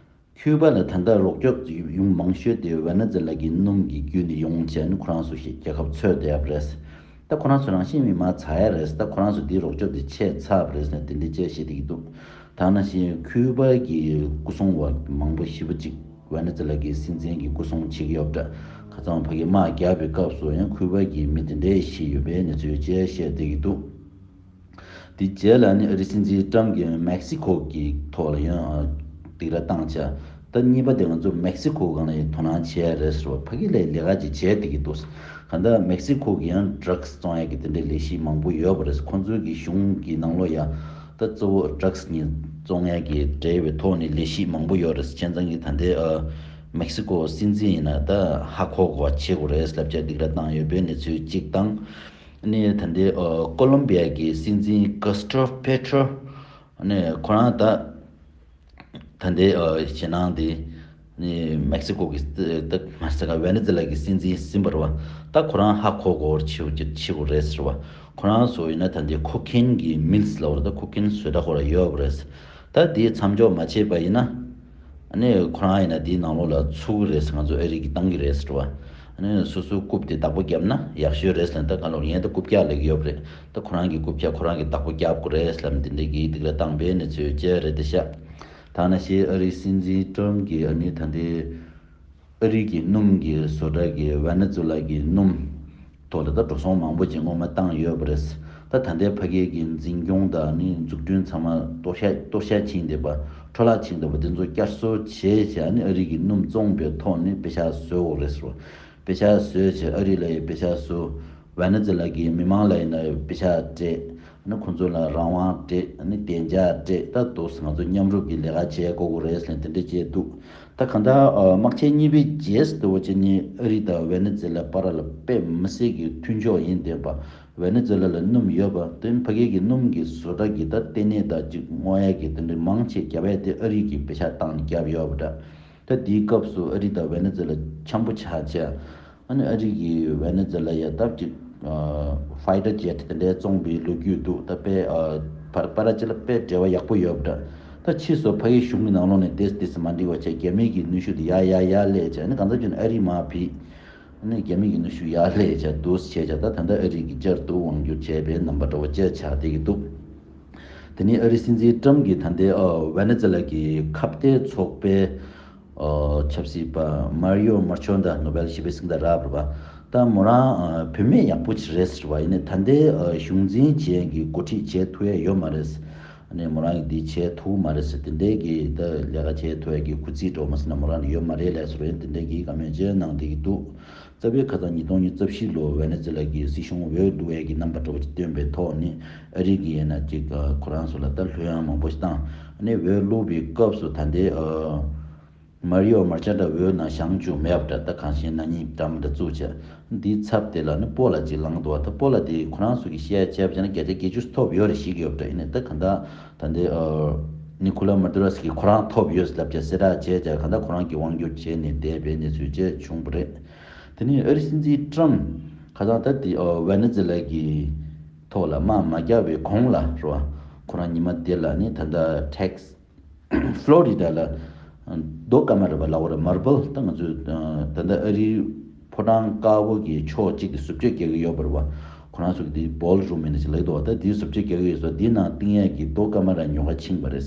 ཁིའུ་པ་ལ་ད་ལྟ་རོགས་སྐྱོབ་ཡུན་མང་ཤོས་དེ་ཝེ་ནེ་ཛེ་ལ་གི་སྣུམ་གྱི་བརྒྱུད་ནས་ཡོང་བྱས་ནས་ཁོ་རང་ཚོ་ཞིག་རྒྱལ་ཁབ་འཚོལ་བསྡད་ཡོད་རེད། ད་ཁོ་རང་ཚོ་རང་བཞིན་མི་མར་ཚར་ཡ་རེད། ད་ཁོ་རང་ཚོ་འདི་རོགས་སྐྱོབ་འདི་ཆད་ཚར་བ་རེད་ཟེར་ནས་དེ་འདྲ་བཅས་བཤད་བསྡད་ཀྱི་འདུག་ད་ནང་བཞིན་ཁིའུ་པ་གི་སྐུ་སྲུང་བ་མང་པོ་ཞེ་པོ་ཅིག་ཝེ་ནེ་ཛེ་ལ་གི་སྲིད་འཛིན་གྱི་སྐུ་སྲུང་བྱེད་ཀྱི་ཡོད་པ་འདྲ། ཁ་སང་ཕ་གི་དམག་རྒྱག་པའི་སྐབས་སུ་ཡང་ཁིའུ་པ་གི་མི་དེ་འདྲས་ཤི་ཡོད་པའི་གནས་ཚུལ་བཅས་བཤད་བསྡད་ཀྱི་འདུག་དེ་རྗེས་ལ་ནི་ཨ་རིའི་སྲིད་འཛིན་ཏྲམ་གྱིས་མེག་སི་ཁོ་གི་ཐོག་ལ་ཡང་སྡིགས་ར་བཏང་བྱས། ད་གཉིས་པ་དེ་ང་ཚོ་མེག་སི་ཁོ་སྒང་ལ་ཡང་དོ་སྣང་བྱས་ཡ་རེད་ཟེར་བ། ཕ་གི་ལ་ལས་ཀ་ཅིག་བྱས་བསྡད་ཀྱི་འདུག་གང་ལྟར་མེག་སི་ཁོ་གི་ཡང་ཌྲག་སི་བཙོང་ཡ་གི་དེ་འདྲའི་ལས་གཞི་མང་པོ་ཡོད་པ་རེད། ཁོ་ཚོའི་གི་གཞུང་གི་ནང་ལོགས་ཡ་ ད་གཙོ་བོ་ཌྲག་སི་གཉིས་བཙོང་ཡས་ཀྱི་འབྲེལ་བའི་ཐོག་ནས་ལས་གཞི་མང་པོ་ཡོད་རེད། བྱས་ཙང་གི་ད་ལྟའི་ཨ་མེག་སི་ཀོ་སྲིད་འཛིན་ཡིན་ན་ད་ཧ་གོ་དགོས་པ་བྱེད་དགོས་རེད་ལབ་བྱས་སྡིགས་ར་བཏང་ཡོད་པའི་གནས་ཚུལ་གཅིག་དང་། ཨ་ནི་ད་ལྟའི་ཨ་ཀོ་ལོམ་བི་ཡ་གི་སྲིད་འཛིན་གོ་སི་ཏྲོ་པེ་ཏྲོ། ཨ་ནི་ཁོ་རང་ད་ད་ལྟའི་ཨ་ཞེད་སྣང་དེ་ནི་མེག་སི་ཀོ་གི་ད་མ་ཟེར་ག་ཝེ་ནེ་ཛུ་ལ་གི་སྲིད་འཛིན་ཟིན་པ་རེད་བ། ད་ཁོ་རང་ཧ་གོ་གོ་བར་བྱེད་བྱེད་དགོས་རེད་ཟེར་བ། ཁོ་རང་ཚོ་ཡིན་ན་ད་ལྟའི་ཁོ་ཁེན་གི་མིལ་སི་ལབ་པ་རེད། ད་ཁོ་ཁེན་བཟོ་གྲྭ་ཁོ་རང་ཡོད་པ་རེད། ད་དེ་མཚམས་འཇོག་མ་བྱས་པ་ཡིན་ན། ཨ་ནི་ཁོ་རང་ཡིན་ན་དེའི་ནང་ལོགས་ལ་ཚུད་ཀྱི་རེད་ཟེར། ང་ཚོ་ཨ་རི་གིས་བཏང་གི་རེད་ཟེར་བ། ཨ་ནི་སོ་སོའི་རྐུབ་དེ་བདག་པོ་བརྒྱབ་ན་ཡག་ཤོས་རེད་ཟེར། ད་ག་ལོར་ཡན་ད་རྐུབ་བཀྱག་ལེགས་ཡོད་པ་རེད། ད་ཁོ་རང་གི་རྐུབ་བཀྱག་ཁོ་རང་གིས་བདག་པོ་བརྒྱབ་དགོས་རེད་ཟེར་ལབ་དེ་འདྲའི་གི་སྡིགས་ར་བཏང་པའི་གནས་ཚུལ་བཅས་རེད་དེ་ཤག་ད་ནང་བཞིན་ཨ་རིའི་སྲིད་འཛིན་ཏྲམ་གྱིས་ཨ་ནི་ད་ལྟའི་ཨ་རི་གི་སྣུམ་གྱི་བཟོ་གྲྭ་གི་ཝེ་ནེ་ཛུ་ལ་གི་སྣུམ་ཐོག་ལ་ད་འགྲོ་སོང་མང་པོ་ཅིག་སྔོན་མ་བཏང་ཡོད་པ་རེད། ད་ད་ལྟའི་ཕ་གི་གི་འཛིན་སྐྱོང་དང་ནི་འཛུགས་སྐྲུན་ཚང་མ་གཏོར་བཤགས་གཏོར་བཤགས་ཕྱིན་བསྡད་པ། འཕྲོ་བརླག་ཕྱིན་བསྡད་པ་དེ་ཚོ་བསྐྱར་གསོ་བྱས་བྱས་ཨ་ནི་ཨ་རི་གི་སྣུམ་བཙོངས་པའི་ཐོག་ནས་པེ་ཤག་བཟོ་དགོས་རེད་ཟེར་བ། པེ་ཤག་བཟོས་བྱས་ཨ་རི་ལ་ཡི་པེ་ཤག་བཟོ། ཝེ་ནེ་ཛུ་ལ་གི་མི་མང་ལ་ཡིན་ན་པེ་ཤག་སྤྲད། ཨ་ནི་ཁོང་ཚོ་ལ་རང་དབང་སྤྲད། ཨ་ནི་བདེ་འཇགས་སྤྲད། ད་དུ་ང་ཚོ་མཉམ་རུབ་ཀྱི་ལས་ཀ་བྱེད་དགོས་ཀྱི་རེད་ཟེར་ནས་དེ་འདྲ་བྱས་འདུག་ད་གང་ལྟར་ཨ་དམག་ཆེན་གཉིས་པའི་རྗེས་སུ་དུ་བ་ཅི་ནི་ཨ་རི་དང་ཝེ་ནེ་ཛུ་ལ་བར་ལ་དཔེ་མི་སྲིད་ཀྱི་མཐུན་ཕྱོགས་ཡིན་བསྡད་པ། ཝེ་ནེ་ཛུ་ལ་ལ་སྣུམ་ཡོད་པ་དེ་ཕ་གི་གི་སྣུམ་གྱི་བཟོ་གྲྭ་གི་ད་ལྟེ་གནས་དང་ཅིག་སྔོག་ཡས་ཀྱི་དེ་འདྲའི་མང་ཆེ་བརྒྱབ་ཡས་དེ་ཨ་རི་གི་པེ་ཤག་བཏང་ནས་བརྒྱབ་ཡོད་པ་འདྲ། ད་དེའི་སྐབས་སུ་ཨ་རི་དང་ཝེ་ནེ་ཛུ་ལ་འཆམ་པོ་ཆགས་བྱས། ཨ་ནི་ཨ་རི་གིས་ཝེ་ནེ་ཛུ་ལ་ཡ་སྟབས་ཀྱིས་ཕའི་ཊར་ཇེ་ཊི་དེ་འདྲའི་བཙོངས་པའི་ལོ་རྒྱུས་འདུག་ད་དཔེ་ཨ་བར་བར་ཅི་ལ་དཔེ་འབྲེལ་བ་ཡག་པོ་ཡོད་པ་འདྲ། ད་ཕྱིས་སུ་ཕ་གིའི་གཞུང་གི་ནང་ལོགས་ནས་དེ་དེ་ཚོ་མ་འགྲིག་པ་བྱས། རྒྱ་མི་གི་ནུས་ཤུགས་དེ་ཡར་ཡར་ཡར་སླེབས་བྱས། ཨ་ནི་གང་ལྟར་བྱས་ན་ཨ་རི་མར་ཕུད། ཨ་ནི་རྒྱ་མི་གི་ནུས་ཤུགས་ཡར་སླེབས་བྱས་འདུག་བྱས་བྱས། ད་ད་ལྟ་ཨ་རི་གིས་བསྐྱར་དུ་དབང་བསྒྱུར་བྱས་པའི་རྣམ་པ་འདྲ་བོ་ཅིག་ཆགས་བསྡད་ཀྱི་འདུག་དེ་ནས་ཨ་རིའི་སྲིད་འཛིན་ཏྲམ་གྱིས་ད་ལྟའི་ཨ་ཝེ་ནེ་ཛུ་ལ་གི་ཁ་གཏད་ཚོགས་པའི་ཨ་ཆབ་སྲིད་པ་མར་ཡོ་མར་ཆོན་ད་ནོ་བེལ་ཞི་བདེའི་གཟེངས་རྟགས་རག་པ་རེད་པ། ད་མོ་རང་ཨ་བུད་མེད་ཡག་པོ་ཅིག་རེད་ཟེར་བ་ཡིན་ནའི་ད་ལྟའི་ཨ་གཞུང་འཛིན་བྱེད་ཀྱི་འགོ་ཁྲིད་བྱེད་ཐུབ་ཡ་ཡོད་མ་རེད། ཨ་ནི་མོ་རང་གིས་འདི་བྱེད་ཐུབ་མ་རེད་ཟེར། དེ་འདྲའི་གི་ད་ལས་ཀ་བྱེད་ཐུབ་ཡ་གི་གུ་རྩིས་འགྲོ་མ་ཟེར་ན་མོ་རང་ལ་ཡོད་མ་རེད་ལབ་ཟེར་བ་ཡིན། དེ་འདྲའི་གི་བཀའ་མོལ་ཅིག་གནང་བསྡད་ཀྱི་འདུག་རྩ་བའི་ཁ་སང་ཉིས་སྟོང་ཉི་ཤུ་རྩ་བཞི་ལོ་ཝེ་ནེ་ཛུ་ལ་གི་སྲིད་གཞུང་འོས་བླུག་ཡས་ཀྱི་རྣམ་པ་འདྲ་བོ་ཅིག་བཏོན་པའི་ཐོག་ནས་ཨ་རི་གི་ཡིན་ན་ཅིག་ཁོ་རང་ཚོ་ལ་ད་ལྷོད་ཡངས་མང་པོ་ཞིག་བཏང་། ཨ་ནི་འོས་བླུག་པའི་སྐབས་སུ་ད་ལྟའི་ཨ་མར་ཡོ་མར་ཆ་འདྲ་འོས་ནང་བཞེངས་བཅུག་མེད་པ་འདྲ། ད་གང་ཤེས་ན་ཉིན་འགྲམ་འདྲ་བཙུགས་བྱས་འདིའི་ཚབ་དེ་ལ་ནི་སྤོ་ལགས་ཅིག་ལངས་འདུག་བ། ད་སྤོ་ལགས་དེ་ཁོ་རང་ཚོ་གི་བཤད་བྱས་པ་བྱས་ན་བརྒྱ་ཆ་བརྒྱད་ཅུ་ཐོབ་ཡོད་རེད་ཤེས་ཀྱི་ཡོད་པ་འདྲ། ཡིན་ནའི་ད་གང་ལྟར་ད་ལྟའི་ཨ་ནི་ཁུ་ལ་མ་དུ་ར་སི་གི་ཁོ་རང་ཐོབ་ཡོད་ལབ་བྱས་གསལ་བསྒྲགས་བྱས་བྱས་གང་ལྟར་ཁོ་རང་གི་དབང་སྒྱུར་བྱས་ནས་བསྡད་པའི་གནས་ཚུལ་བཅས་བྱུང་བ་རེད། དེ་ནས་ཨ་རིའི་སྲིད་འཛིན་ཏྲམ་ཁ་སང་ད་དེ་ཨ་ཝེ་ནེ་ཛུ་ལ་གི་ཐོག་ལ་དམག་མ་རྒྱག་པའི་གོང་ལ་རེད་བ། ཁོ་རང་ཉི་མ་དེ་ལ་ནི་ད་ལྟ་ཊེག་སི་ཕློ་རི་ཌ་ལ་རྡོ་སྐར་མ་རེད་པ། ལབ་དགོས་རེད། མར་བལ། ད་ང་ཚོས་ད་ལྟ་ཨ་རིའི་ཕོ་བྲང་དཀར་པོ་གི་ཕྱོགས་གཅིག་གི་བཟོ་བཅོས་རྒྱག་གི་ཡོད་པ་རེད་བ། ཁོ་རང་ཚོ་གི་དེ་བོལ་རུམ་ཡིན་ན་ཅིག་ལབ་འདུག་བ། ད་དེའི་བཟོ་བཅོས་རྒྱག་གི་ཡོད་ས་དེའི་ནང་བཏིང་ཡས་ཀྱི་རྡོ་སྐར་མ་ར་ཉོ་ག་ཕྱིན་པ་རེད།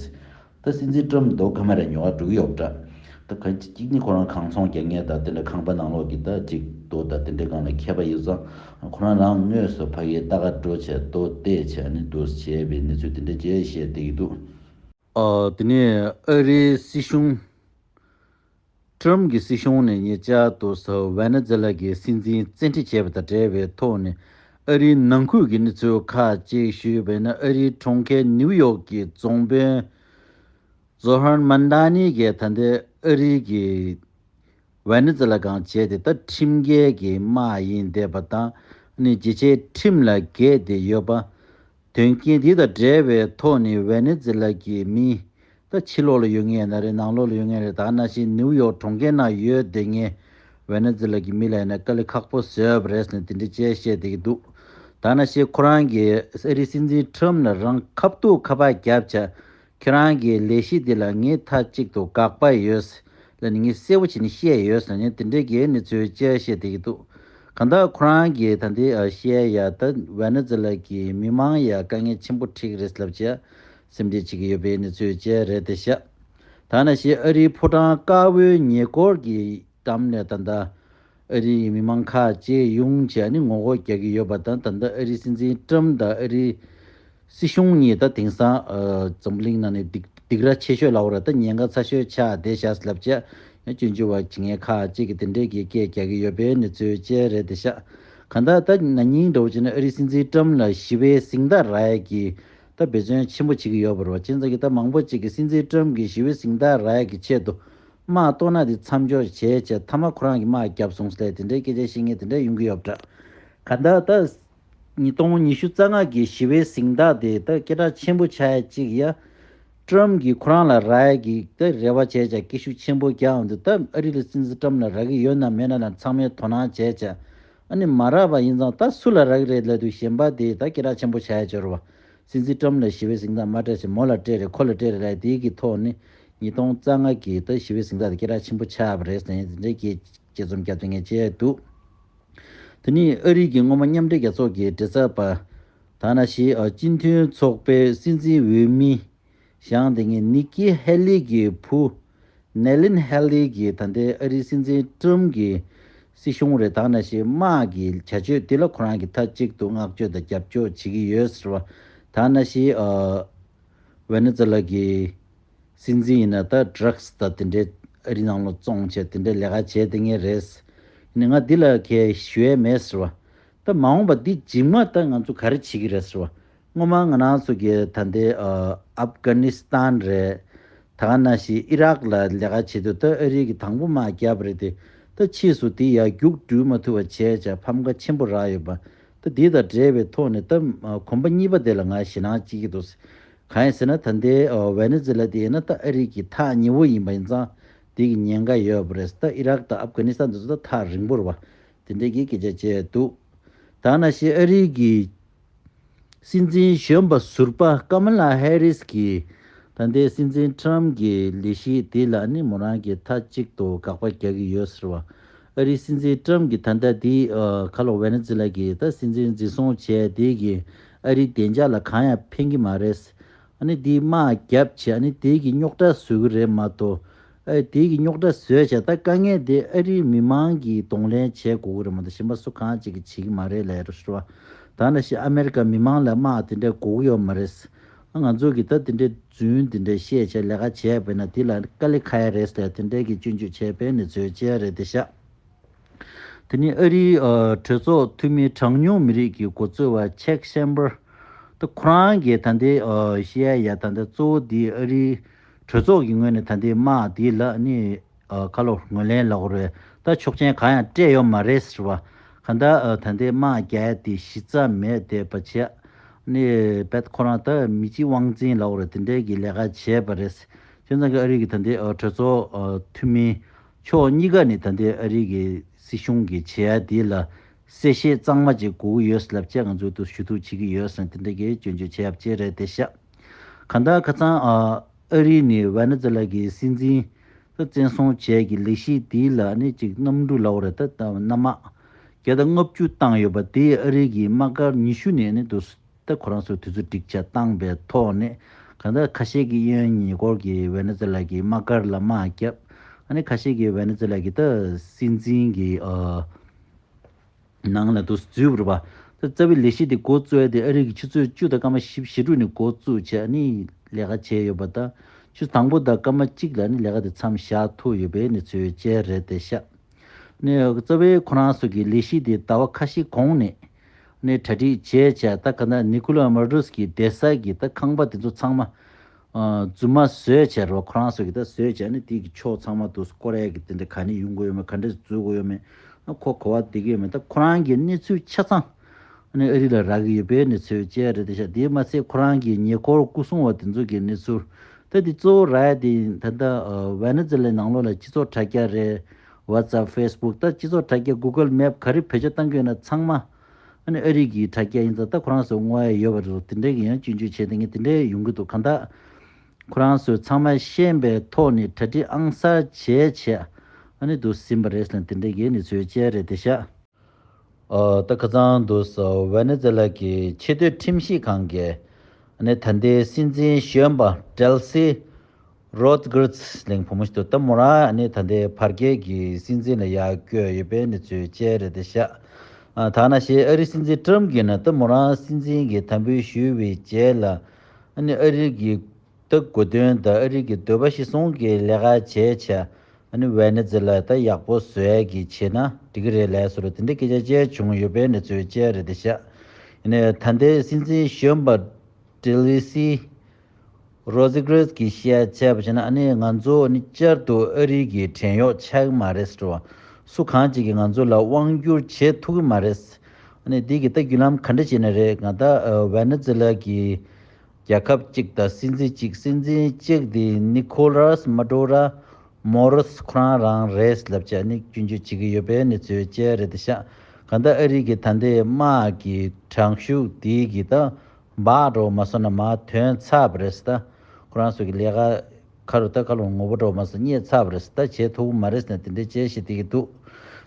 ད་སྲིད་འཛིན་ཏྲམ་རྡོ་སྐར་མ་ར་ཉོ་ག་འགྲོ་གི་ཡོད་པ་འདྲ། ད་ག་གཅིག་ནི་ཁོ་རང་ཁང་ཚོང་རྒྱག་མཁན་དང་དེ་འདྲ་ཁང་པ་ནང་ལོགས་ཀྱི་ད་ཅིག་རྡོ་དང་དེ་འདྲའི་སྒང་ལ་མཁས་པ་ཡིན་ཙང་ཁོ་རང་རང་དངོས་སུ་ཕ་གིར་ལྟ་ག་འགྲོ་བྱས་རྡོ་བལྟས་བྱས་ནི་འདུག་བྱས་པའི་གནས་ཚུལ་དེ་འདྲ་ཅིག་བཤད་བསྡད་ཀྱི་འདུག་ཨ་དེ་ནས་ཨ་རིའི་སྲིད་གཞུང་། ཏྲམ་གྱི་སྲིད་གཞུང་ནས་ཉེ་ཆར་དུ་ས་ཝེ་ནེ་ཛུ་ལ་གི་སྲིད་འཛིན་བཙན་ཁྲིད་བྱས་པ་དང་འབྲེལ་བའི་ཐོག་ནས་ཨ་རིའི་ནང་ཁུལ་གྱི་གནས་ཚུལ་ཁག་ཅིག་ཞུས་པ་ཡིན་ན། ཨ་རིའི་གྲོང་ཁྱེར་ནིའུ་ཡོག་གི་རྫོང་དཔོན་ཛོ་ཧར་མན་ཌ་ནི་གིས་ད་ལྟའི་ཨ་རིའི་གི་ཝེ་ནེ་ཛུ་ལ་སྒང་བྱས་ཏེ་ད་ཁྲིམས་འགལ་གྱི་དམག་ཡིན་བསྡད་པ་དང་། ཨ་ནི་རྒྱལ་སྤྱིའི་ཁྲིམས་ལ་འགལ་ཏེ་ཡོད་པ། དོན་རྐྱེན་འདི་དང་འབྲེལ་བའི་ཐོག་ནས་ཝེ་ནེ་ཛུ་ལ་གི་མི་ད་ཕྱི་ལོགས་ལ་ཡོད་མཁན་ཡིན་ན་རེད། ནང་ལོགས་ལ་ཡོད་མཁན་རེད། ད་ནང་བཞིན་ནིའུ་ཡོག་གྲོང་ཁྱེར་ནང་ཡོད་བསྡད་མཁན་ཝེ་ནེ་ཛུ་ལ་གི་མི་ལ་ཡིན་ན་དཀའ་ལས་ཁག་པོ་བཟོས་པ་རེད་ཟེར་ནས་དེ་འདྲ་བྱས་བཤད་བསྡད་ཀྱི་འདུག་ད་ནང་བཞིན་ཁོ་རང་གིས་ཨ་རིའི་སྲིད་འཛིན་ཏྲམ་ལ་རང་ཁ་ཐུག་ཁ་པར་བརྒྱབ་བྱས། ཁྱེད་རང་གི་ལས་གཞི་འདི་ལ་ངས་མཐའ་གཅིག་ཏུ་དགག་པ་ཡོད། ལ་ནི་ངས་གསལ་པོ་བྱས་ནས་བཤད་ཡོད་ཟེར་ནས་དེ་འདྲའི་གི་གནས་ཚུལ་བཅས་བཤད་བསྡད་ཀྱི་འདུག་གང་ལྟར་ཁོ་རང་གིས་ད་ལྟའི་ཨ་བཤད་ཡ་ད་ཝེ་ནེ་ཛུ་ལ་གི་མི་མང་ཡ་དཀའ་ངལ་ཆེན་པོ་འཕྲད་ཀྱི་རེད་ལབ་བྱས་སེམས་ཁྲལ་བྱེད་ཀྱི་ཡོད་པའི་གནས་ཚུལ་བཅས་རེད་དེ་ཤག་ད་ནང་བཞིན་ཨ་རིའི་ཕོ་བྲང་དཀར་པོའི་ཉེ་འཁོར་གྱི་འགྲམ་ནས་ད་ལྟ་ཨ་རིའི་མི་མང་ཁག་ཅིག་ཡོང་བྱས་ནས་ངོ་རྒོལ་རྒྱག་གི་ཡོད་པ་དང་། ད་ལྟ་ཨ་རིའི་སྲིད་འཛིན་ཏྲམ་དང་ཨ་རིའི་སྲིད་གཞུང་གཉིས་ད་དེང་སང་ཨ་འཛམ་བུ་གླིང་ནང་ནས་སྡིག་སྡིགས་ར་ཆེ་ཤོས་ལབ་དགོས་རེད། ད་ཉེན་ཁ་ཚ་ཤོས་ཆགས་བསྡད་ཤག་ལབ་བྱས་ཡང་སྐྱོན་བརྗོད་པ་བྱེད་མཁན་ཁག་ཅིག་གིས་དེ་འདྲའི་གི་སྐད་རྒྱག་གི་ཡོད་པའི་གནས་ཚུལ་བཅས་རེད་དེ་ཤག་གང་ལྟར་ད་ན་ནིང་འདྲ་བོ་བྱས་ན་ཨ་རིའི་སྲིད་འཛིན་ཏྲམ་ལ་ཞི་བའི་གཟེངས་རྟགས་རག་ཡས་ཀྱི་ ད་འབད་བརྩོན་ཆེན་པོ་བྱེད་ཀྱི་ཡོད་པ་རེད་བ། བྱས་ཙང་གི་ད་མང་པོ་ཅིག་གིས་སྲིད་འཛིན་ཊམ་གྱིས་ཞི་བའི་གཟེངས་རྟགས་རག་ཡ་གི་ཆེད་དུ་དམག་གཏོར་ནག་དེ་མཚམས་འཇོག་བྱས་བྱས་མཐའ་མ་ཁོ་རང་གིས་དམག་བརྒྱབ་སོང་ཟེར་དེ་འདྲའི་སྐད་ཆ་བཤད་མཁན་དེ་འདྲ་ཡོང་གི་ཡོད་པ་འདྲ། གང་ལྟར་ད་ཉིས་སྟོང་ཉི་ཤུ་རྩ་ལྔ་གི་ཞི་བའི་གཟེངས་རྟགས་དེ་ད་སྐད་གྲགས་ཆེན་པོ་ཆགས་ཡ་གཅིག་ཡ། ཊམ་གྱིས་ཁོ་རང་ལ་རག་ཡ་གི་ད་རེ་བ་བྱས་བྱས་སྐད་ཤུགས་ཆེན་པོ་རྒྱག་འོང་དུས་ད་ཨ་རི་ལ་སྲིད་འཛིན་ཊམ་ལ་རག་གི་ཡོད་ན་མེད་ན་ལ་ཚང་མས་དོ་སྣང་བྱས་བྱས། ཨ་ནི་མ་རག་པ་ཡིན་ཙང་ད་སུ་ལ་རག་གི་རེད་ལབ་དུས་གཞན་པ་དེ་ད་སྐད་གྲགས་ཆེན་པོ་ཆགས་ཡ་ཅིག་རེད་བ། སྲིད་འཛིན་ཊམ་ལ་ཞི་བའི་གཟེངས་རྟགས་མ་སྤྲད་ཞེས་མོ་ལ་སྤྲད་རེད་ཁོ་ལ་སྤྲད་རེད་ལབ་དེའི་གི་ཐོག་ནས་ཉིས་སྟོང་རྩ་ལྔ་གི་ད་ཞི་བའི་གཟེངས་རྟགས་དེ་སྐད་གྲགས་ཆེན་པོ་ཆགས་པ་རེད་ཟེར་ཡ་དེ་འདྲའི་གི་དཔྱད་རྩོམ་རྒྱབ་སྡོད་མཁན་བཅས་འདུག་དེ་ནས་ཨ་རི་གི་སྔོན་མ་མཉམ་འབྲེལ་རྒྱལ་ཚོགས་ཀྱི་མགྲིན་ཚབ་པ་ད་ནང་བཞིན་སྤྱི་མཐུན་ཚོགས་པའི་སྲིད་འཛིན་འོས་མི་བཞེངས་བསྡད་མཁན་ནིག་ཀི་ཧེ་ལི་གི་བུ་ནེ་ལིན་ཧེ་ལི་གིས་ད་ལྟའི་ཨ་རིའི་སྲིད་འཛིན་ཊམ་གྱི་སྲིད་གཞུང་རེད་ད་ནང་བཞིན་དམག་གི་བྱ་སྤྱོད་དེ་ལ་ཁོ་རང་གིས་མཐའ་གཅིག་ཏུ་བསྔགས་བརྗོད་དང་རྒྱབ་སྐྱོར་བྱེད་ཀྱི་ཡོད་ཟེར་བ། ད་ནང་བཞིན་ཝེ་ནེ་ཛུ་ལ་གི་སྲིད་འཛིན་ཡིན་ན་ད་ཌྲག་སི་དང་དེ་འདྲའི་ཨ་རི་ནང་ལ་བཙོང་བྱས་དེ་འདྲའི་ལས་ཀ་བྱས་བསྡད་མཁན་རེད། ཡིན་ནའི་ང་འདི་ལ་གས་ཞུ་ཡས་མེད་ཟེར་བ། ད་མ་འོངས་པ་འདི་རྗེས་མ་ད་ང་ཚོ་ག་རེ་བྱེད་ཀྱི་རེད་ཟེར་བ། སྔོན་མ་ང་རང་ཚོ་གི་ད་ལྟའི་ཨ་ཨབ་གྷ་ནི་སི་ཐན་རེད། ད་ག་ནང་བཞིན་ཨི་རག་ལ་ལས་ཀ་བྱེད་དུས་ད་ཨ་རི་གི་དང་པོ་དམག་བརྒྱབ་པ་རེད་དེ། ད་ཕྱིས་སུ་དེ་ཡར་རྒྱུགས་འགྲོ་མ་ཐུབ་པ་བྱས་བྱས་ཕམ་ཁ་ཆེན་པོ་རག་ཡོད་པ། ད་དེ་དང་འབྲེལ་བའི་ཐོག་ནས་ད་གོམ་པ་གཉིས་པ་དེ་ལ་ང་ཞེད་སྣང་སྐྱེ་གི་འདུག་གང་ཡིན་ཟེར་ན་ད་ལྟའི་ཝེ་ནེ་ཛུ་ལ་དེ་ཡིན་ན་ད་ཨ་རི་གི་ཐག་ཉེ་བོ་ཡིན་པ་ཡིན་ཙང་དེ་གི་ཉེན་ཁ་ཡོད་པ་རེད། ད་ཨི་རག་དང་ཨབ་གྷ་ནི་སི་ཐན་དེ་ཚོ་ད་ཐག་རིང་པོ་རེད་བ། དེ་འདྲའི་གི་སྐད་ཆ་བྱས་འདུག་ད་ནང་བཞིན་ཨ་རི་གི་སྲིད་འཛིན་གཞོན་པ་ཟུར་པ་ཀ་མ་ལ་ཧེ་རིས་ཀྱིས་ད་ལྟའི་སྲིད་འཛིན་ཊམ་གྱི་ལས་གཞི་དེ་ལ་ནི་མོ་རང་གིས་མཐའ་གཅིག་ཏུ་དགག་པ་རྒྱག་གི་ཡོད་ཟེར་བ། ཨ་རིའི་སྲིད་འཛིན་ཊམ་གྱིས་ད་ལྟ་དེ་ཁ་ལོ་ཝེ་ནེ་ཛི་ལ་གི་ད་སྲིད་འཛིན་འཛིན་བཟུང་བྱས་དེ་གི་ཨ་རིའི་བདེ་འཇགས་ལ་གང་ཡང་ཕན་གྱི་མ་རེད། ཨ་ནི་དེ་དམག་རྒྱབ་བྱས་ཨ་ནི་དེ་གི་རྙོག་དྲ་བཟོ་གི་རེད་མ་གཏོགས། ཨ་དེ་གི་རྙོག་དྲ་བཟོས་བྱས་ད་དཀའ་ངལ་དེ་ཨ་རིའི་མི་མང་གིས་གདོང་ལེན་བྱེད་དགོས་ཀྱི་རེད་མ་གཏོགས་གཞན་པ་སུ་གང་ཅིག་གིས་བྱེད་ཀྱི་མ་རེད་ལབ་རེད་ཟེར་བ། ད་ནང་བཞིན་ཨ་མེ་རི་ཀ་མི་མང་ལ་དམག་དེ་འདྲ་དགོས་ཀྱི་ཡོད་མ་རེད། ང་ཚོ་གིས་ད་དེ་འདྲའི་རྫུན་དེ་འདྲ་བཤད་བྱས་ལས་ཀ་བྱས་པས་ན་དེ་ལ་དཀའ་ལས་ཁག་ཡ་རེད་ཟེར་དེ་འདྲའི་གི་སྐྱོན་བརྗོད་བྱས་པའི་གནས་ཚུལ་བཅས་རེད་དེ་ཤག་དེ་ནས་ཨ་རིའི་ཨ་གྲོས་ཚོགས་འཐུས་མི་གྲངས་ཉུང་མི་རིགས་ཀྱི་འགོ་གཙོ་བ་ཆེག་ཤེམ་པར་ད་ཁོ་རང་གིས་ད་ལྟའི་ཨ་བཤད་ཡ་ད་ལྟ་གཙོ་བོ་འདི་ཨ་རིའི་གྲོས་ཚོགས་ཀྱི་ངོས་ནས་ད་ལྟའི་དམག་འདི་ལ་ནི་ཨ་ཁ་ལོ་ངོས་ལེན་ལབ་དགོས་རེད་ད་ཆོག་མཆན་གང་ཡང་སྤྲད་ཡོད་མ་རེད་ཟེར་བ། གང་ལྟར་ཨ་ད་ལྟའི་དམག་རྒྱག་ཡ་དེ་གཞི་རྩ་མེད་བསྡད་པ་བྱས། ནི་བེད་ཁོ་རང་ད་མི་གཅིག་དབང་འཛིན་ལབ་དགོས་རེད་དེ་འདྲའི་གི་ལས་ཀ་བྱས་པ་རེད། བྱས་ཙང་གི་ཨ་རི་གི་ད་ལྟའི་ཨ་གྲོས་ཚོགས་ཨ་འཐུས་མི་ཕྱོགས་གཉིས་ཀ་ནས་ད་ལྟའི་ཨ་རི་གི་སྲིད་གཞུང་གི་བྱེད་ཡ་དེ་ལ་གསལ་བཤད་གཙང་མ་ཅིག་དགོས་ཀྱི་ཡོད་ལབ་བྱས་ང་ཚོས་དུ་ཞུ་གཏུག་བྱེད་ཀྱི་ཡོད་ཟེར་དེ་འདྲའི་གི་སྐྱོན་བརྗོད་བྱས་ཡ་བཅས་རེད་དེ་ཤག་གང་ལྟར་ཁ་སང་ཨ་ཨ་རི་ནས་ཝེ་ནེ་ཛུ་ལ་གི་སྲིད་འཛིན་ད་བཙན་བཟུང་བྱས་ཀྱི་ལས་གཞི་དེ་ལ་ནི་ཅིག་གནམ་གྲུ་ལབ་དགོས་རེད་ད་གནམ་དམག་བརྒྱ་དང་ལྔ་བཅུ་བཏང་ཡོད་པ་དེ་ཨ་རི་གི་དམག་སྒར་ཉི་ཤུ་ནས་ནི་དུ་ད་ཁོ་རང་ཚོས་དུས་ཚོད་འགྲིག་ཆ་བཏང་པའི་ཐོག་ནས་གང་ལྟར་ཁ་ཤས་ཀྱིས་གཡས་གཡོན་ཉེ་འཁོར་གྱི་ཝེ་ནེ་ཛུ་ལ་གི་དམག་སྒར་ལ་དམག་བརྒྱབ། ཨ་ནི་ཁ་ཤས་ཀྱིས་ཝེ་ནེ་ཛུ་ལ་གི་ད་སྲིད་འཛིན་གྱི་ཨ་ནང་ལ་དུ་འཛུལ་བ་རེད་པ། ད་རྩ་བའི་ལས་གཞི་དེ་འགོ་བཙུགས་ཡ་དེ་ཨ་རི་གི་ཆུ་ཚོད་བཅུ་དང་སྐར་མ་བཞི་བཅུ་ཞེ་དྲུག་ནས་འགོ་བཙུགས་བྱས་ཨ་ནི་ལས་ཀ་བྱས་ཡོད་པ་དང་ཆུ་ཚོད་དང་པོ་དང་སྐར་མ་གཅིག་ལ་ཨ་ནི་ལས་ཀ་དེ་མཚམས་བཞག་ཐུབ་ཡོད་པའི་གནས་ཚུལ་བཅས་རེད་དེ་ཤག་ནས་རྩ་བའི་ཁོ་རང་ཚོ་གི་ལས་གཞི་དེ་ཟླ་བ་ཁ་ཤས་གོང་ནས་ནས་གྲ་སྒྲིག་བྱས་བྱས་ད་ག་ན་ནི་ཀུ་ལ་མ་རུ་སི་གི་བསྡད་ས་གི་ད་ཁང་པ་དེ་ཚོ་ཚང་མ་ཨ་རྫུན་མ་བཟོས་བྱས་རོ་ཁོ་རང་ཚོ་གི་ད་བཟོས་བྱས་ནས་དེ་གི་ཕྱོགས་ཚང་མ་དུ་སྐོར་ཡས་གི་དེ་འདྲ་ག་ནས་ཡོང་དགོས་ཡོད་མེད་ག་འདྲ་འཛུལ་དགོས་ཡོད་མེད་ཨ་ཁོ་ག་བ་བསྡད་ཀྱི་ཡོད་མེད་ད་ཁོ་རང་གི་གནས་ཚུལ་ཆ་ཚང་ཨ་ནི་ཨ་རི་ལ་རག་གི་ཡོད་པའི་གནས་ཚུལ་བཅས་རེད་དེ་ཤག་དེ་མ་ཚད་ཁོ་རང་གི་ཉེ་འཁོར་སྐུ་སྲུང་བ་དེ་ཚོ་གི་གནས་ཚུལ། ད་འདི་གཙོ་བོ་ར་ཡ་དེ་ད་ལྟ་ཝེ་ནེ་ཛུ་ལའི་ནང་ལོགས་ལ་སྤྱི་ཚོགས་དྲ་རྒྱ་རེད། WhatsApp, Facebook ད་སྤྱི་ཚོགས་དྲ་རྒྱ་Google Map ག་རེ་བེད་སྤྱོད་བཏང་གི་ཡོད་ན་ཚང་མ་ཨ་ནི་ཨ་རི་གི་དྲ་རྒྱ་ཡིན་ཙང་ད་ཁོ་རང་ཚོ་བསྔོ་ཡ་ཡོད་པ་རེད་དེ་འདྲའི་གི་ཡང་སྐྱོན་བརྗོད་བྱས་དེ་ངས་དེ་འདྲའི་ཡོང་གི་འདུག་གང་ལྟར་ཁོ་རང་ཚོས་ཚང་མ་ཤེས་པའི་ཐོག་ནས་གྲ་སྒྲིག་ཨང་གསར་བྱས་བྱས་ཨ་ནི་འདུག་ཟིན་པ་རེད་ཟེར་དེ་འདྲའི་གི་གནས་ཚུལ་བཅས་རེད་དེ་ཤག་ཨོ། ད་ཁ་སང་དུས་སུ་ཝེ་ནེ་ཛེ་ལ་གི་ཆེས་མཐོའི་ཁྲིམས་ཞིབ་ཁང་གིས་ཨ་ནི་ད་ལྟའི་སྲིད་འཛིན་གཞོན་པ་ཌེལ་སི་རོད་གྷི་རིགས་གླིང་བུ་མོ་ཞིག་འདུག་ད་མོ་རང་ཨ་ནི་ད་ལྟའི་བར་བརྒལ་གྱི་སྲིད་འཛིན་ལ་ཡར་བསྐོས་ཡོད་པའི་གནས་ཚུལ་བཅས་རེད་དེ་ཤག་ཨ་ད་ནང་བཞིན་ཨ་རིའི་སྲིད་འཛིན་ཊམ་གྱིས་ནི་ད་མོ་རང་སྲིད་འཛིན་གྱི་དམ་འབུལ་ཞུས་པའི་རྗེས་ལ་ཨ་ནི་ཨ་རི་གི་ད་གོ་དོན་དང་ཨ་རི་གི་འདོད་པ་གཞིར་བཟུང་གི་ལས་ཀ་བྱས་བྱས་ཨ་ནི་ཝེ་ནེ་ཛེ་ལ་ད་ཡག་པོ་བཟོ་ཡ་གི་བྱས་ན་འགྲིག་གི་རེད་ལབ་སོགས་དེ་འདྲའི་སྐད་ཆ་བཅས་བྱུང་ཡོད་པའི་གནས་ཚུལ་བཅས་རེད་དེ་ཤག་ཨ་ནི་ད་ལྟའི་སྲིད་འཛིན་གཞོན་པ་ ཌེ་ལི་སི་རོ་ཛི་གྷེ་རེས་ཀྱིས་བཤད་བྱས་པ་བྱས་ན། ཨ་ནི་ང་ཚོ་ནི་བསྐྱར་དུ་ཨ་རི་གི་བྲན་གཡོག་ཆགས་ཀྱི་མ་རེད་ཟེར་བ། སུ་གང་ཅིག་གིས་ང་ཚོ་ལ་དབང་བསྒྱུར་བྱེད་ཐུབ་ཀྱི་མ་རེད། ཨ་ནི་འདི་གི་ད་བརྒྱུད་ལམ་ག་འདྲ་བྱས་ནས་རེད། ང་ད་ཝེ་ནེ་ཛུ་ལ་གི་རྒྱལ་ཁབ་གཅིག་དང་སྲིད་འཛིན་གཅིག་སྲིད་འཛིན་གཅིག་དེ་ནི་ཁོ་ལཱས་མ་ཌུ་རོ་མོ་རོས་ཁོ་རང་རང་རེད་ལབ་བྱས་ནི་སྐྱོན་བརྗོད་བྱེད་ཀྱི་ཡོད་པའི་གནས་ཚུལ་བཅས་རེད་ཤག་གང་ལྟར་ཨ་རི་གི་ད་ལྟའི་དམག་གི་དྲག་ཤུགས་དེ་གི་ད་འབག་འགྲོ་མ་སོང་ན་མར་ཐོན་ཚར་བ་རེད་ད། ཁོ་རང་ཚོ་གི་ལས་ཀ་ཁ་རུ་ད་ཁ་ལོ་ངོ་བོ་འགྲོ་མ་སོང་རྙེད་ཚར་བ་རེད་ད། བྱེད་ཐུབ་མ་རེད་ཟེར་ནས་དེ་འདྲའི་བྱས་བཤད་བསྡད་ཀྱི་འདུག་